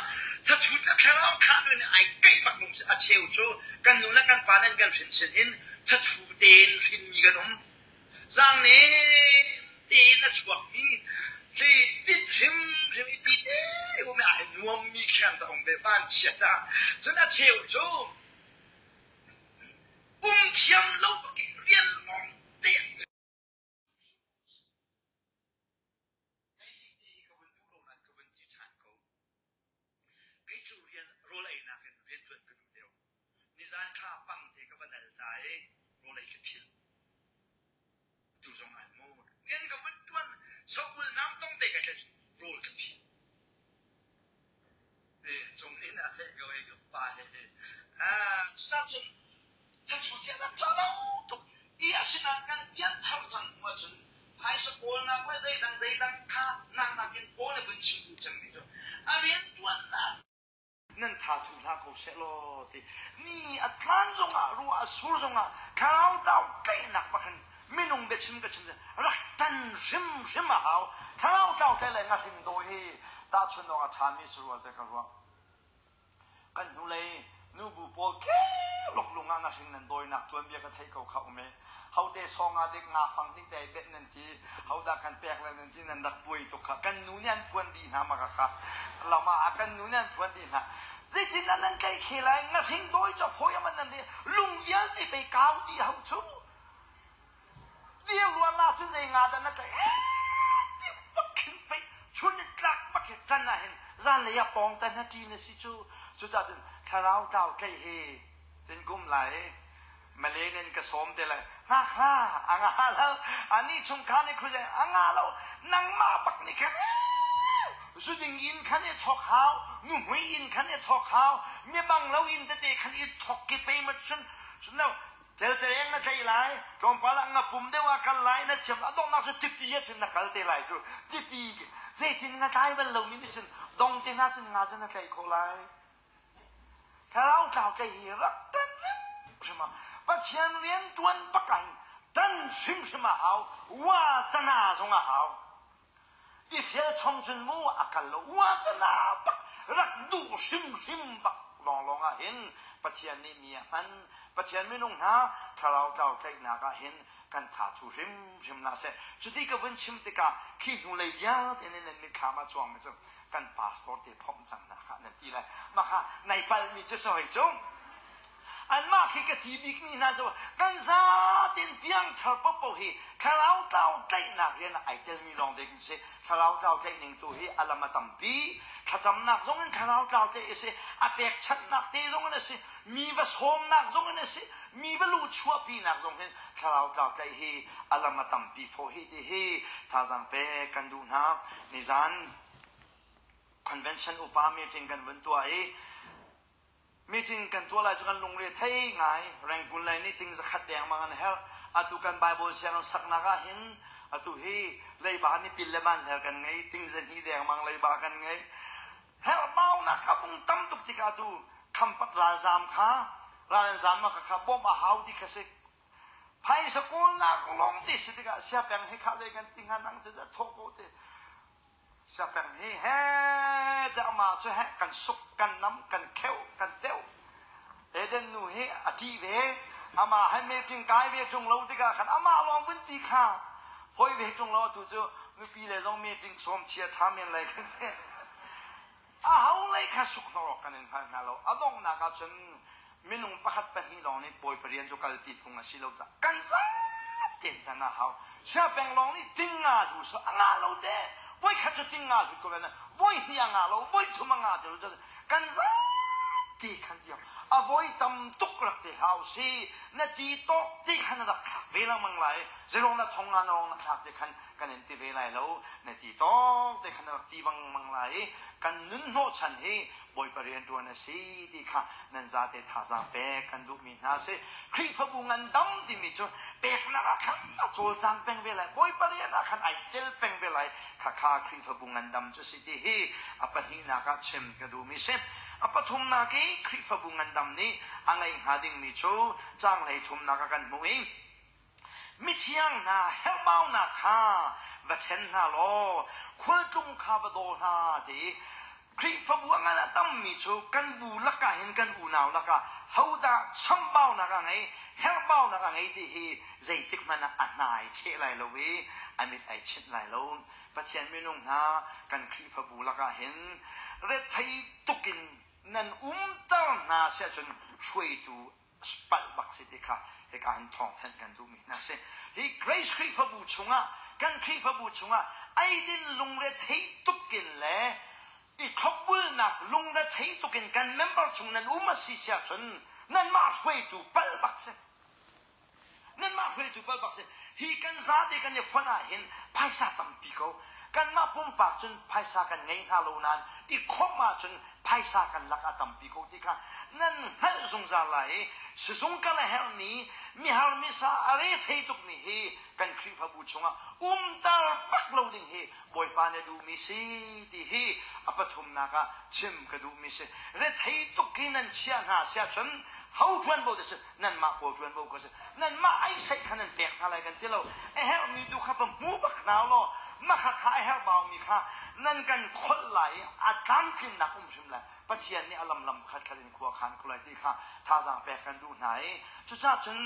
thathut le thlarau thlah nu nih ai keih bak nung si. A cheu cu kan nu le kan pa nih an kan hrin sin in thathu tein hrinmi kan um. Zaangnem tein a chuakmi khi tit hrimhrim i ti te um i ai nuammi khan a um ve vanchiat ah cun a cheu cu um thiam lo bak i rian lawng te Kei hi ti hi ka vun duh lo nain ka vun ti ṭhan ko. Kei cu rian rawl einak in rianṭuan ka duh deuh. Nizan kha pangte ka va nal ta i rawl ei ka philh. Tu zong an mu. Rian ka vun ṭuan sokul nam tong te ka tlen rawl ka philh. E cung in a theih ko e ka pa he he. Ah, cucun Thathu tiah rak ca lo tuk i asinain kan pianthar cang hnu ahcun phaisa kawlnak le zeidang zeidang kha nak nakin Paul nih vun chim duh cemmi cu a rianṭuannak nan tha thu hlah ko seh law ti ni a tlan zongah ruah a sur zongah thlarau tlau tlaihnak bakhin minung biachim ka chim rak ṭan hrimhrim a hau thlarau tlau tlai le ngahring dawi hi tahchun awk a ṭhami sarual te ka ruah Kan hnulei nubu pawl keluk lung ah ngahring nan dawinak tuanbia ka theih ko kha um e. Hote sawng ah dik nga fang nih te bet nan ti, hodah kan pek le nan ti nan rak buai tuk kha. Kan nu nih an phuan dih hna ma ka kha. Lam ah kan nu nih an phuan dih hna. Zeitin dah nan kai khe lai ngahring dawi cu fawi aman nan ri lung vialte pei kau dih hau cu. Dir rual la cun zei nga dah na tlaih ti bak khin pei chun i tlak bak hi ṭan ah hin zanlei ah pawng tan ha ṭi na si cu. Cucaah cun thlarau tlau tlaih hi tin kum lai Malay nin ka sawm te lai ngak hla a nga lo ani chungkhar nih khuazei a nga lo nangmah bak nih khan zuding inn khan i thawk hau nuhmui inn khan i thawk hau mibang lo inn tete khan i thawk ki pei ma cun no celceleng na tlai lai tlawmpal ah nga pum deuh ah kal lai na thiam a donghnak cu tipi ah cun na kal te lai cu tipi zeitin nga tlai bal lomi nih cun dong te hna cun nga cu na tlaih khawh lai. Thlarau tlau kei hi rak tan hrim ah Pathian rian ṭuan bak ah hin tan hrimhrim a hau wa tana zong a hau. I fial chom cun mu a kal lo wa tana bak rak duh hrimhrim bak lawnglawng ah hin Pathian nih mi a hman. Pathian minung hna thlarau tlau tlaihnak ah hin kan tha thu hrimhrim hna seh. Cuti ka vun chim tikah khi hnulei vialte nih nan mitthlam ah cuangmi cu kan pastor te phomh cang hna khah nan ti lai. Mah kha nai palhmi cu soi cu anmah khi ka ti bikmi hna cu kan zaten piangthar popo hi thlarau tlau tlaihnak rian ah ai telmi lawng ding si. Thlarau tlau tlaih ning tu hi a lam a tampi. Thlacamnak zong in thlarau tlau tlaih a si, a pekchanhnak te zong in a si, mi va sawmnak zong in a si, mi va luh chuahpinak zong hin thlarau tlau tlaih hi a lam a tampi fawh hi ti hi thazaang pek kan duh hna. Nizan convention upa meeting kan vun tuah i meeting kan tuah lai cu kan lungre thei ngai. Rangoon lei nih ting zakhat dengmang an herh. Atu kan Bible sianginn saknak ah hin atu hi leiba nih pil le ban hler kan ngei, ting zahnih dengmang leiba kan ngei. Herhbaunak kha bung tam tuk tikah atu khampat ralzam kha ral an zam kha kha bawmh a hau ti kha si. Phaisa kawlnak lawng ti si tikah siapeng hi kha zei kan ti hnga nang cu thawh ko ti. Siapeng hi he te amah cu he kan suk kan nam kan kheuh kan teuh. Eden nu hi a ṭih ve. Amah he meeting kai ve ṭung lo tikah khan amah lawng vun ti kha hoi ve ṭung lo atu cu nupi le zong meeting sawm chia ṭha men lai kan ti. A ho lei kha suk hnawh kan in hngal hna lo. A donghnak ah cun minung pakhat pahnih lawng nih Bawipa rian cu kalpi phung a si lo caah kan zaten tan a hau. Siapeng lawng nih ting nga hlu so a ngah lo te. Voi khat cu ting nga hlut ko len voi hnih a ngah lo, voi thum a ngah te lo. Kan zati khan ti a voi tam tuk rak te hau si na ti tawk ti khan rak thlak ve lengmang lai. Zerong na thong nga na rong na thlak te khan kan in ti ve lai lo na ti tawk te khan rak ti bang lai i kan nun hnawhchan hi Bawipa rianṭuan a si ti kha nan zate thazaang pek kan duhmi hna si. Khrihfabu ngandam timi cu peknak ah khan a cawlcang peng ve lai, Bawipa rian ah khan ai tel peng ve lai. Khakha Khrihfabu ngandam cu si ti hi a pahnihnak ah chim ka duhmi si. A pathumnak i Khrihfabu ngandam nih a ngeih hnga dingmi cu caang hleithumnak ah kan hmuh i Mithiang hna herhbaunak kha va ṭhen hna law khualtlung kha va daw hna ti i Khrihfabu a ngan a tammi cu kan bu lakah hin kan unau lakah hodah chambaunak a ngei, herhbaunak a ngei ti hi zeitik hmanh ah a hna ai cheh lai lo i a mit ai chinh lai lo. Pathian minung hna kan Khrihfabu lakah hin rethei tukin nan umter hna siahcun hruaitu palh bak si ti kha hika hin thawngthanh kan duhmi hna si. Hi Grace Khrihfabu chungah kan Khrihfabu chungah eidin lungrethei tukin le i thlopbulnak lungrethei tukin kan member chung nan um a si siah cun nanmah hruaitu palh bak si. Nanmah hruaitu palh bak si. Hi kan zate kan i fonh ah hin phaisa tampi ko. Kanmah pumpak cun phaisa kan ngei hna lo nain i khawmh ahcun phaisa kan lak a tampi ko ti kha nan hngalh zungzal lai i sizung kal a herhmi mihar misa a re thei tukmi hi kan Khrihfabu chungah umter bak lo ding hi Bawipa nih a duhmi si ti hi a pathumnak ah chim ka duhmi si. Rethei tuk hi nan chiah hna siah cun ho ṭuanvo te cu nanmah pawl ṭuanvo ko si. Nanmah ai saih kha nan pek hna lai kan ti lo. A herhmi tu kha va hmu bak hna law mah kha kha a herhbaumi kha nan kan kholh lai i a tlamtlinnak um hrim lai. Pathian nih a lam lam khat khat in khua khan ko lai ti kha thazaang pek kan duh hna i cucaah cun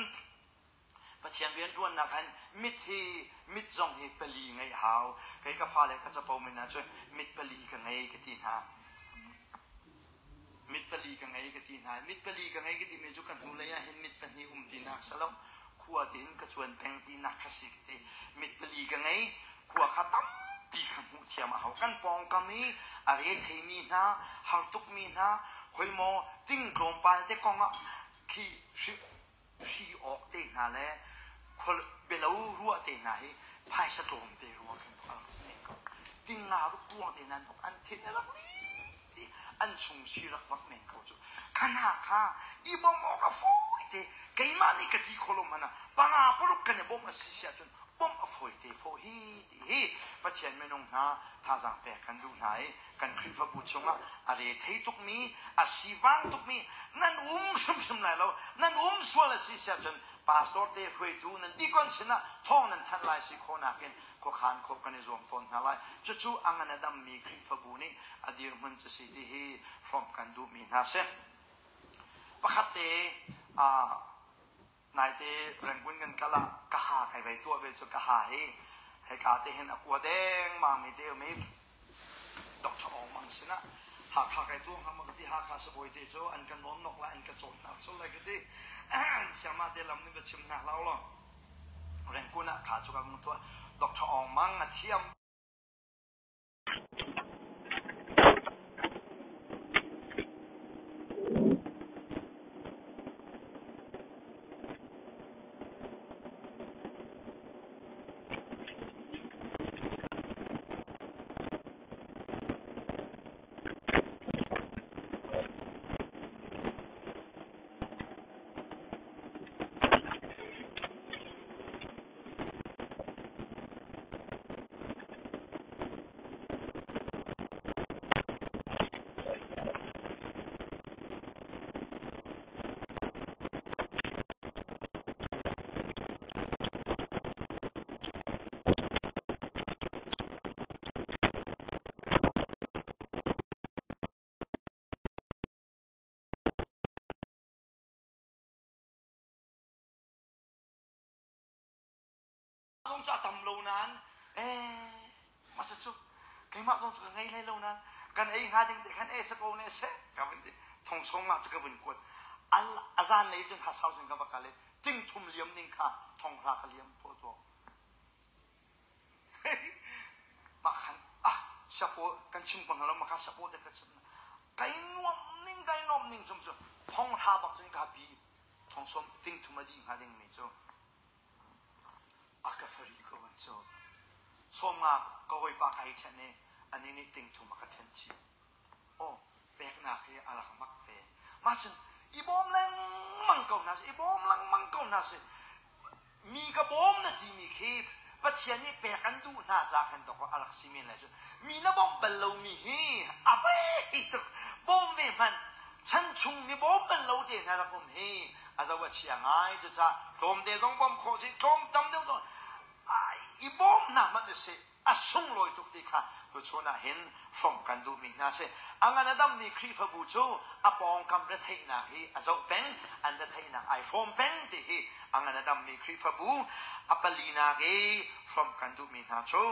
Pathian rianṭuannak han mit hi mit zong hi pali ngeih hau. Kei ka fale ka capo men ahcun mit pali ka ngei ka ti hna. Mit pali ka ngei ka ti hna. Mit pali ka ngei ka timi cu ka hnulei ah hin mit pahnih um tinak si lo. Khua ti hin ka cuan peng tinak kha si ka ti. Mit pali ka ngei. Khua kha tampi kha hmuh thiam a hau. Kan pawngkam i a re theimi hna, har tukmi hna, hoi maw ting tlawmpal te kong ah khi hri awk te hna le khual bialo ruah te hna hi phaisa tlawm te ruang khin a rak si men ko. Ting nga ruk ruang te nan tuk an thin a rak li an chung si rak bak men ko cu. Khana kha i bawmh awk a fawi te keimah nih ka ti kholo hmanh ah panga paruk kan i bawmh a si si ahcun bawmh a fawi te fo hi ti hi Pathian minung hna thazaang pek kan duh hna i kan Khrihfabu chungah a re thei tukmi a sivang tukmi nan um hrimhrim lai lo. Nan um sual a si si ahcun pastor te hruaitu nan deacon sinah thawng nan thanh lai si khawhnak in khuakhan khawh kan i zuam tawn hna lai. Cucu a ngan a dammi Khrihfabu nih a dirhmun cu si ti hi hrawmh kan duhmi hna si. Pakhat te naite Rangoon kan kal ah ka ha kai vai tuah ve cu ka ha hi hika te hin a kua dengmang mi te um i Dr. Aung Mang sinah Hakha kai tuah hnga maw ka ti. Hakha sibawi te cu an ka nawn nok lai, an ka cawnnak sul lai ka ti. Siangmah te lam nih va chim hna hlah law Rangoon ah kha cu ka vung tuah. Dr. Aung Mang a thiam. Zong cu a tam lo nain eh masa cu keimah zong cu ka ngei hlei lo nain kan ei hnga ding te khan e sa ko ne seh ka vun ti. Thong sawm nga cu ka vun kuat. A zan lei cun hasau cun ka va kal i ting thum liam ning kha thong hra ka liam phaw tuah. Mah khan ah siapaw kan chim ko hna lo, mah kha siapaw te ka chim. Kai nuam ning, kai nuam ning cum cu thong hra bak cun ka pi thong sawm ting thum a dih hnga ding mi cu a ka fari ko an cu. 50 ka hawipa kai ṭhen i anih nih ting thum a ka ṭhen chih. Aw, peknak hi a rak mak ve. Mah cun i bawm lengmang ko hna sih, i bawm lengmang ko hna sih. Mi ka bawm na timi khi Pathian nih pek an duh hna ca khan dawk a rak si men lai cu. Mi na bawmh bal lomi hi a pei tuk. Bawm ve hmanh. Chan chung mi bawm bal lo te hna rak um hi a zo a chia ngai. Cucaah tlawmte zong bawm khawh si, tlawm tam deuh zong i bawm hna hmanh usih. A sunglawi tuk ti kha tuchun ah hin hrawmh kan duhmi hna si. A ngan a dammi Khrihfabu cu a pawngkam retheihnak hi a zoh peng, an retheihnak ai hrawm peng ti hi a ngan a dammi Khrihfabu a palinak i hrawmh kan duhmi hna cu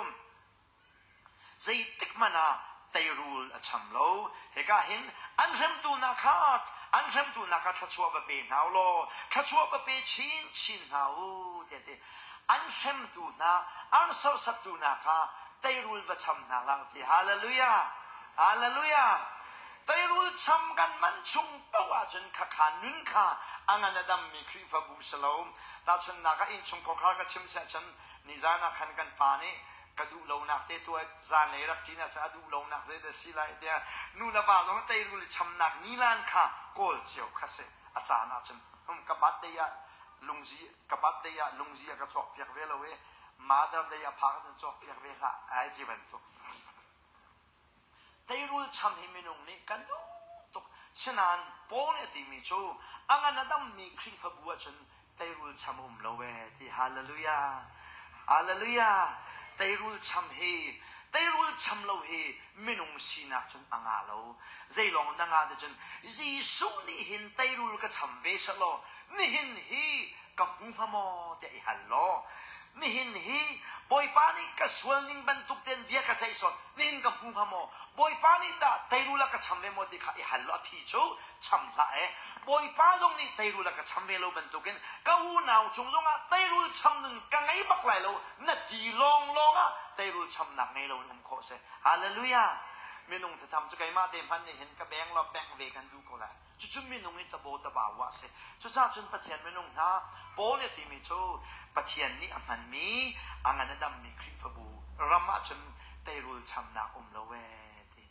zeitik hmanh ah teirul a cham lo. Hika hin an hremtu hna kha an hremtu hna kha thluachuah va pe hna u law thluachuah va pe chinchin hna u tiah ti. An hremtu hna, an serhsattu hna kha teirul va cham hna hlah ti. Hallelujah! Hallelujah! Teirul cham kan man chung paoh ahcun khakha nun kha a ngan a dammi Khrihfabu si lo. Tahchunhnak ah innchungkhar ka chim siah cun nizan ah khan kan pa nih ka duh lonak te tuah zanlei rak ṭin ah a duh lonak zeidah si lai tiah nu le va zong teirul i chamnak nilan kha kawl cio kha si. A caan ahcun ka birthday ah lungzi ka birthday ah lungzi a ka cawkpiak ve lo i Mother Day a phak ahcun cawkpiak ve hlah ai ti bantuk. Teirul cham hi minung nih kan duh tuk. Sinain Paul nih a timi cu a ngan a dammi Khrihfabu ahcun teirul cham a um lo ee ti. Hallelujah. Hallelujah. Teirul cham hi teirul cham lo hi minung sinak cun a ngah lo. Zeilawng na ngah cun Jesuh nih hin teirul ka cham ve selaw nihin hi ka hmu hnga maw tiah i hal law. Nihin hi Bawipa nih ka sual ning bantuk tein bia ka ceih sual, nihin ka hmu hnga maw? Bawipa nih tah teirul a ka cham ve maw ti kha i hal law a phi cu cham hlah e. Bawipa zong nih teirul a ka cham ve lo bantukin ka unau cung zongah teirul cham nun ka ngei bak lai lo na ti lawnglawng ah teirul chamnak ngei lo in um khawh si. Hallelujah! Minung thatham cu keimah te hmanh nih hin ka beng law bengh ve kan duh ko lai. Cucu minung i tabo tabau ah a si. Cucaah cun Pathian minung hna Paul nih a timi cu Pathian nih a hmanmi a ngan a dammi Khrihfabu ram ahcun teirul chamnak um lo ee ti.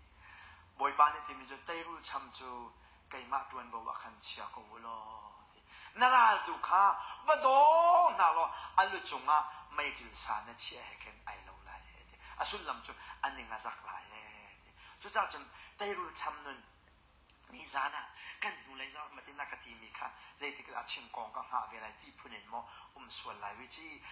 Bawipa nih timi cu teirul cham cu keimah ṭuanvo ah khan chia ko u law ti. Na ral tu kha va daw hna law a lu cungah meiṭil sa na chiah he khin ai lo lai ee ti. A sullam cu a ning a zak lai ee ti. Cucaah cun teirul cham nun Nizan ah kan hnulei zarh matin a ka timi kha zeitik dah chim kong ka hngah ve lai ti phun in maw um sual lai wi ci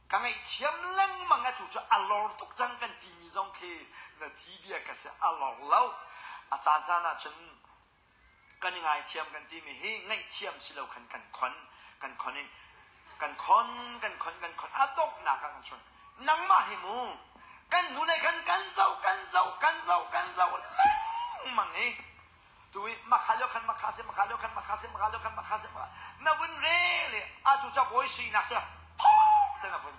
ka ngaihthiam lengmang atu cu a lor tuk cang kan timi zong khi na thi bia ka si a lor lo. A caan caan ah cun kan i ngaithiam kan timi hi ngaihthiam si lo khan kan khon kan khon i kan khon kan khon kan khon a donghnak ah kan chun nangmah hi mu kan hnu le khan kan zoh kan zoh kan zoh kan zoh lengmang i tu i makha lio khan makha se makha lio khan makha se makha lio khan makha se na vun re le atu ca bawi sinak se phok te na vun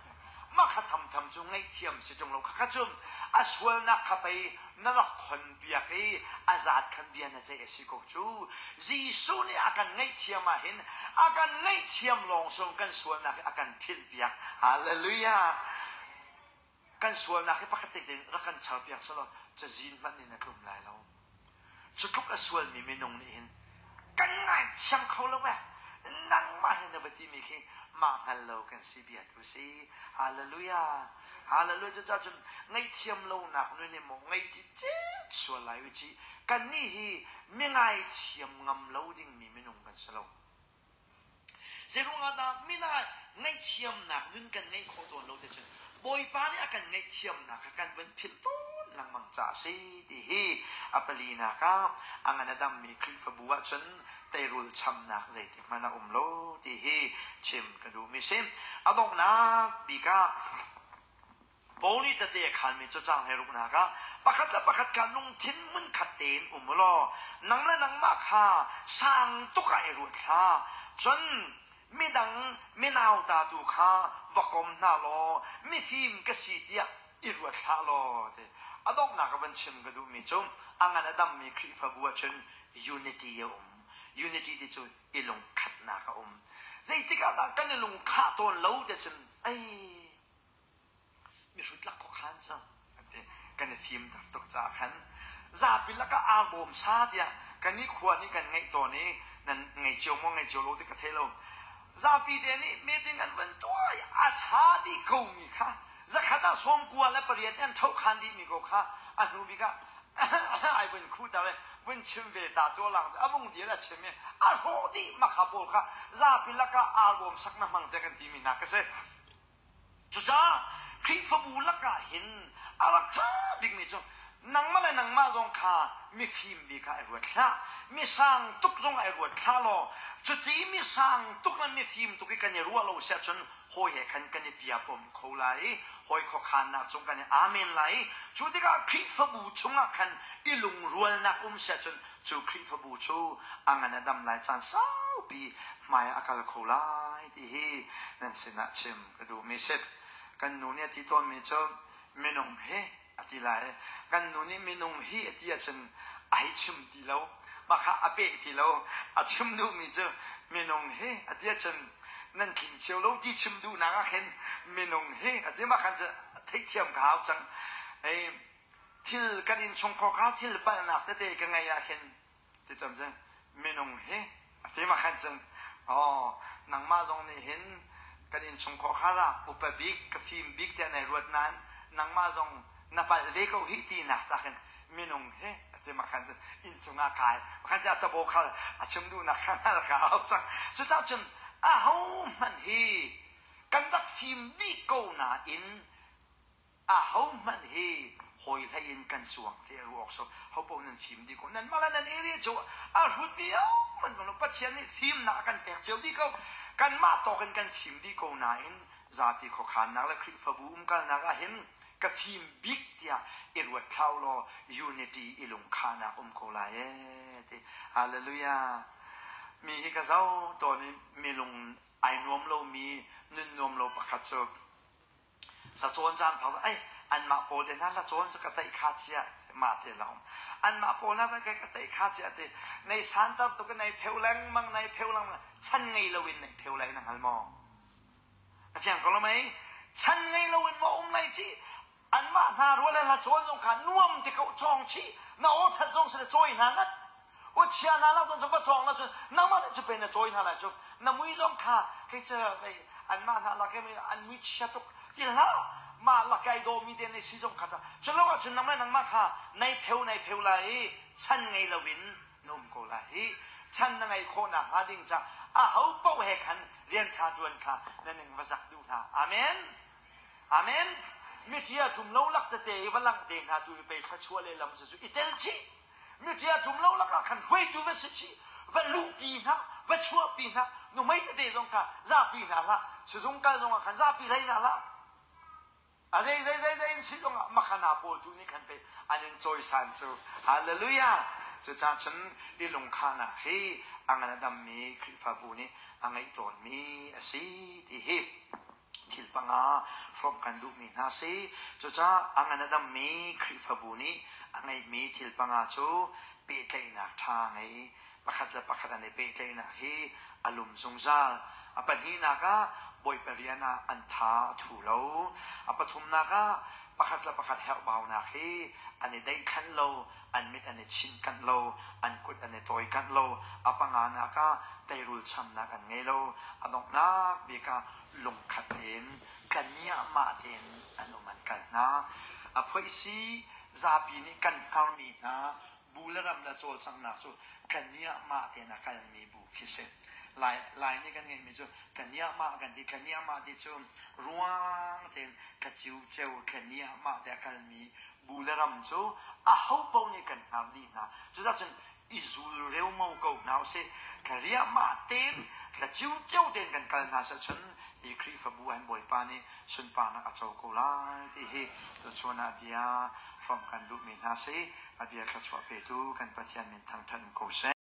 makha tham tham cu ngaihthiam si tung lo kha cu a sualnak kha pei na rak khon piak i a zat khan bia na ceih a si ko cu. Jesuh nih a kan ngaihthiam ah hin a kan ngaihthiam lawng sung kan sualnak hi a kan philh piak. Hallelujah! Kan sualnak hi pakhat te rak kan char piak selaw cazin hmanh in a tlum lai lo. Cu tluk a sualmi minung nih hin kan ngaithiam kho lo eh. Nangmah he na va timi khi mah hngal lo kan si bia tu si. Hallelujah! Hallelujah! Cucaah cun ngaihthiam lonak nun in maw ngaih cicet sual lai u ci. Kannih hi mi ngaithiam ngam lo dingmi minung kan si lo. Zeiruangah dah mina ngaihthiamnak nun kan ngeih khawh tawn lo te cun Bawipa nih a kan ngaihthiamnak kha kan vun philh tawn lengmang caah a si ti hi a palinak ah a ngan a dammi Khrihfabu ahcun teirul chamnak zeitik hmanh a um lo ti hi chim ka duhmi si. A donghnak bik ah Paul nih tete a khanmi cu caang he ruknak ah pakhat le pakhat kha lungthin hmunkhat tein um u law nang le nangmah kha sang tuk ah i ruat hlah. Cun midang minauta tu kha va kom hna law mifim ka si tiah i ruat hlah law ti. A donghnak a van chim ka duhmi cu a ngan a dammi Khrihfabu ahcun unity a um. Unity ti cu i lungkhatnak a um. Zeitik ah dah kan i lungkhah tawn lo ti cun ei mihrut lak khuakhan cang kan ti. Kan i fimter tuk caah khan zapi lakah aa bawm sa tiah kan i khua nih kan ngeih tawn i nan ngei cio maw ngei cio lo ti ka thei lo. Zapi te nih meeting an van tuah i a ṭha dih komi kha zakhat ah 98 an ṭhohkhan dihmi ko kha a hnu bik ah ai vun khuhter i vun chim ve ta tuah lang a vung dil a chim i a hrawh dih makha pawl kha zapi lakah aa bawm sak na hmang tiah kan timi hna ka si. Cucaah Khrihfabu lakah hin a rak ṭha bikmi cu nangmah le nangmah zong kha mifim bik ah i ruat hlah. Misang tuk zong ah i ruat hlah law cuti misang tuk le mifim tuk i kan i ruah lo si ahcun hawi he khan kan i piapom kho lai i hawi khuakhannak cung kan i amen lai i cu tikah Khrihfabu chungah khan i lungrualnak um si ahcun cu Khrihfabu cu a ngan a dam lai caan saupi hmai ah a kal kho lai ti hi nan sinah chim ka duhmi si. Kan nu nih a ti tawnmi cu minung hi a ti lai. Kan nu nih minung hi a ti ahcun ai chim ti lo. Mah kha a peh ti lo. A chim duhmi cu minung hi a ti ahcun nan tling cio lo ti chim duhnak ah khin minung hi a ti mah khan cu theihthiam ka hau cang. Ei thil kan innchungkhar kha thil palhnak tete ka ngeih ah khin ti tam cun minung hi a ti ma khan cun oh nangmah zong nih hin kan innchungkhar khar ah upa bik ka fim bik tiah nai ruat nain nangmah zong na palh ve ko hi ti nak ca khin minung hi a ti ma khan cun inncung ah kai khan cun a tabo khal a chim duhnak kha hngal ka hau cang. Cucaah cun aho hmanh hi kan rak fim dih ko nain Ahohmanh hi hawi hlei in kan cuang ti a ruah awk so hopaoh nan fim dih ko. Nanmah le nan area cu a hrut viau man ko lo. Pathian nih fimnak a kan pek cio dih ko. Kanmah tawk in kan fim dih ko nain. Zapi khuakhannak le Khrihfabu umkalnak ah hin ka fim bik tiah i ruat thlau law unity i lungkhahnak um ko lai ee ti. Hallelujah. Mi hi ka zoh tawn i milung ai nuam lomi nun nuam lo pakhat cu Hlacawn caan phak ai anmah pawl te hna hlacawn cu ka taih kha chia mah te la um. Anmah pawl hna ka ka taih kha chia ti nei santar tuk nei pheu lengmang nei pheu lengmang chan ngei loin nei pheu lai na hngal maw? A fiang ko lo mei? Chan ngei loin maw um lai ci? Anmah hna rual le hlacawn zong kha nuam ti ko cawng chih na aw that zong si le cawi hna ngat u chia hna lo cun va cawng la cun nangmah nih cu pe na cawi hna lai cu na mui zong kha kei cu anmah hna lak an mui chia tuk ti hlah mah lakai dawmi te na si zong kha cu lo ahcun nangmah nangmah kha nai pheu nai pheu lai i chan ngei loin na um ko lai hi chan na ngeih khawh nakhnga ding ca aho paoh he khan rian ṭha ṭuan kha na ning va zak duh hlah amen Amen. Miṭia ṭum lo lak tete i va langh te hna tu hi pei thluachuah le lam cu i tel chih. Miṭia ṭum lo lakah khan hruaitu va si chih, va luhpi hna, va chuahpi hna, nuhmei tete zong kha zapi hna hlah, sizung kal zongah khan zapi hlei hna hlah. A zei zei zei zei in si zongah makhana pawl tu nih khan pei an in cawisan cu. Hallelujah. Cucaah cun i lungkhahnak hi a ngan a dammi Khrihfabu nih a ngeih tawnmi a si ti hi thil panga hrawmh kan duhmi hna si. Cucaah a ngan a dammi Khrihfabu nih a ngeihmi thil panga cu pehtlaihnak ṭha ngei pakhat le pakhat an i pehtlaihnak hi a lum zungzal. A pahnihnak ah Bawipa rian ah an tha a thu lo. A pathumnak ah pakhat le pakhat herhbaunak hi an i daihkhanh lo, an mit an i chinkanh lo, an kut an i tawikanh lo. A panganak ah teirul chamnak an ngei lo. A donghnak bik ah lungkhat tein tlaniahmah tein an um an kal hna. A phoihsi zapi nih kan hngarmi hna bu le ram le cawlcanghnak cu tlaniahmah tein a kalmi bu khi si. Lai, Lai nih kan ngeihmi cu tlaniahmah kan ti. Tlaniahmah ti cu ruang tein tlaciu ceu tlaniahmah te a kalmi bu le ram cu aho paoh nih kan hngar dih hna. Cucaah cun i zul reumau ko hna usih. Thla tein, thla ciucio tein kan kal hna sehcun hi Khrihfabu an Bawipa nih sunparnak a co ko lai ti hi tuchun ah bia hrawmh kan duhmi hna si. A bia thluachuah petu kan Pathian min thangṭhat ko seh.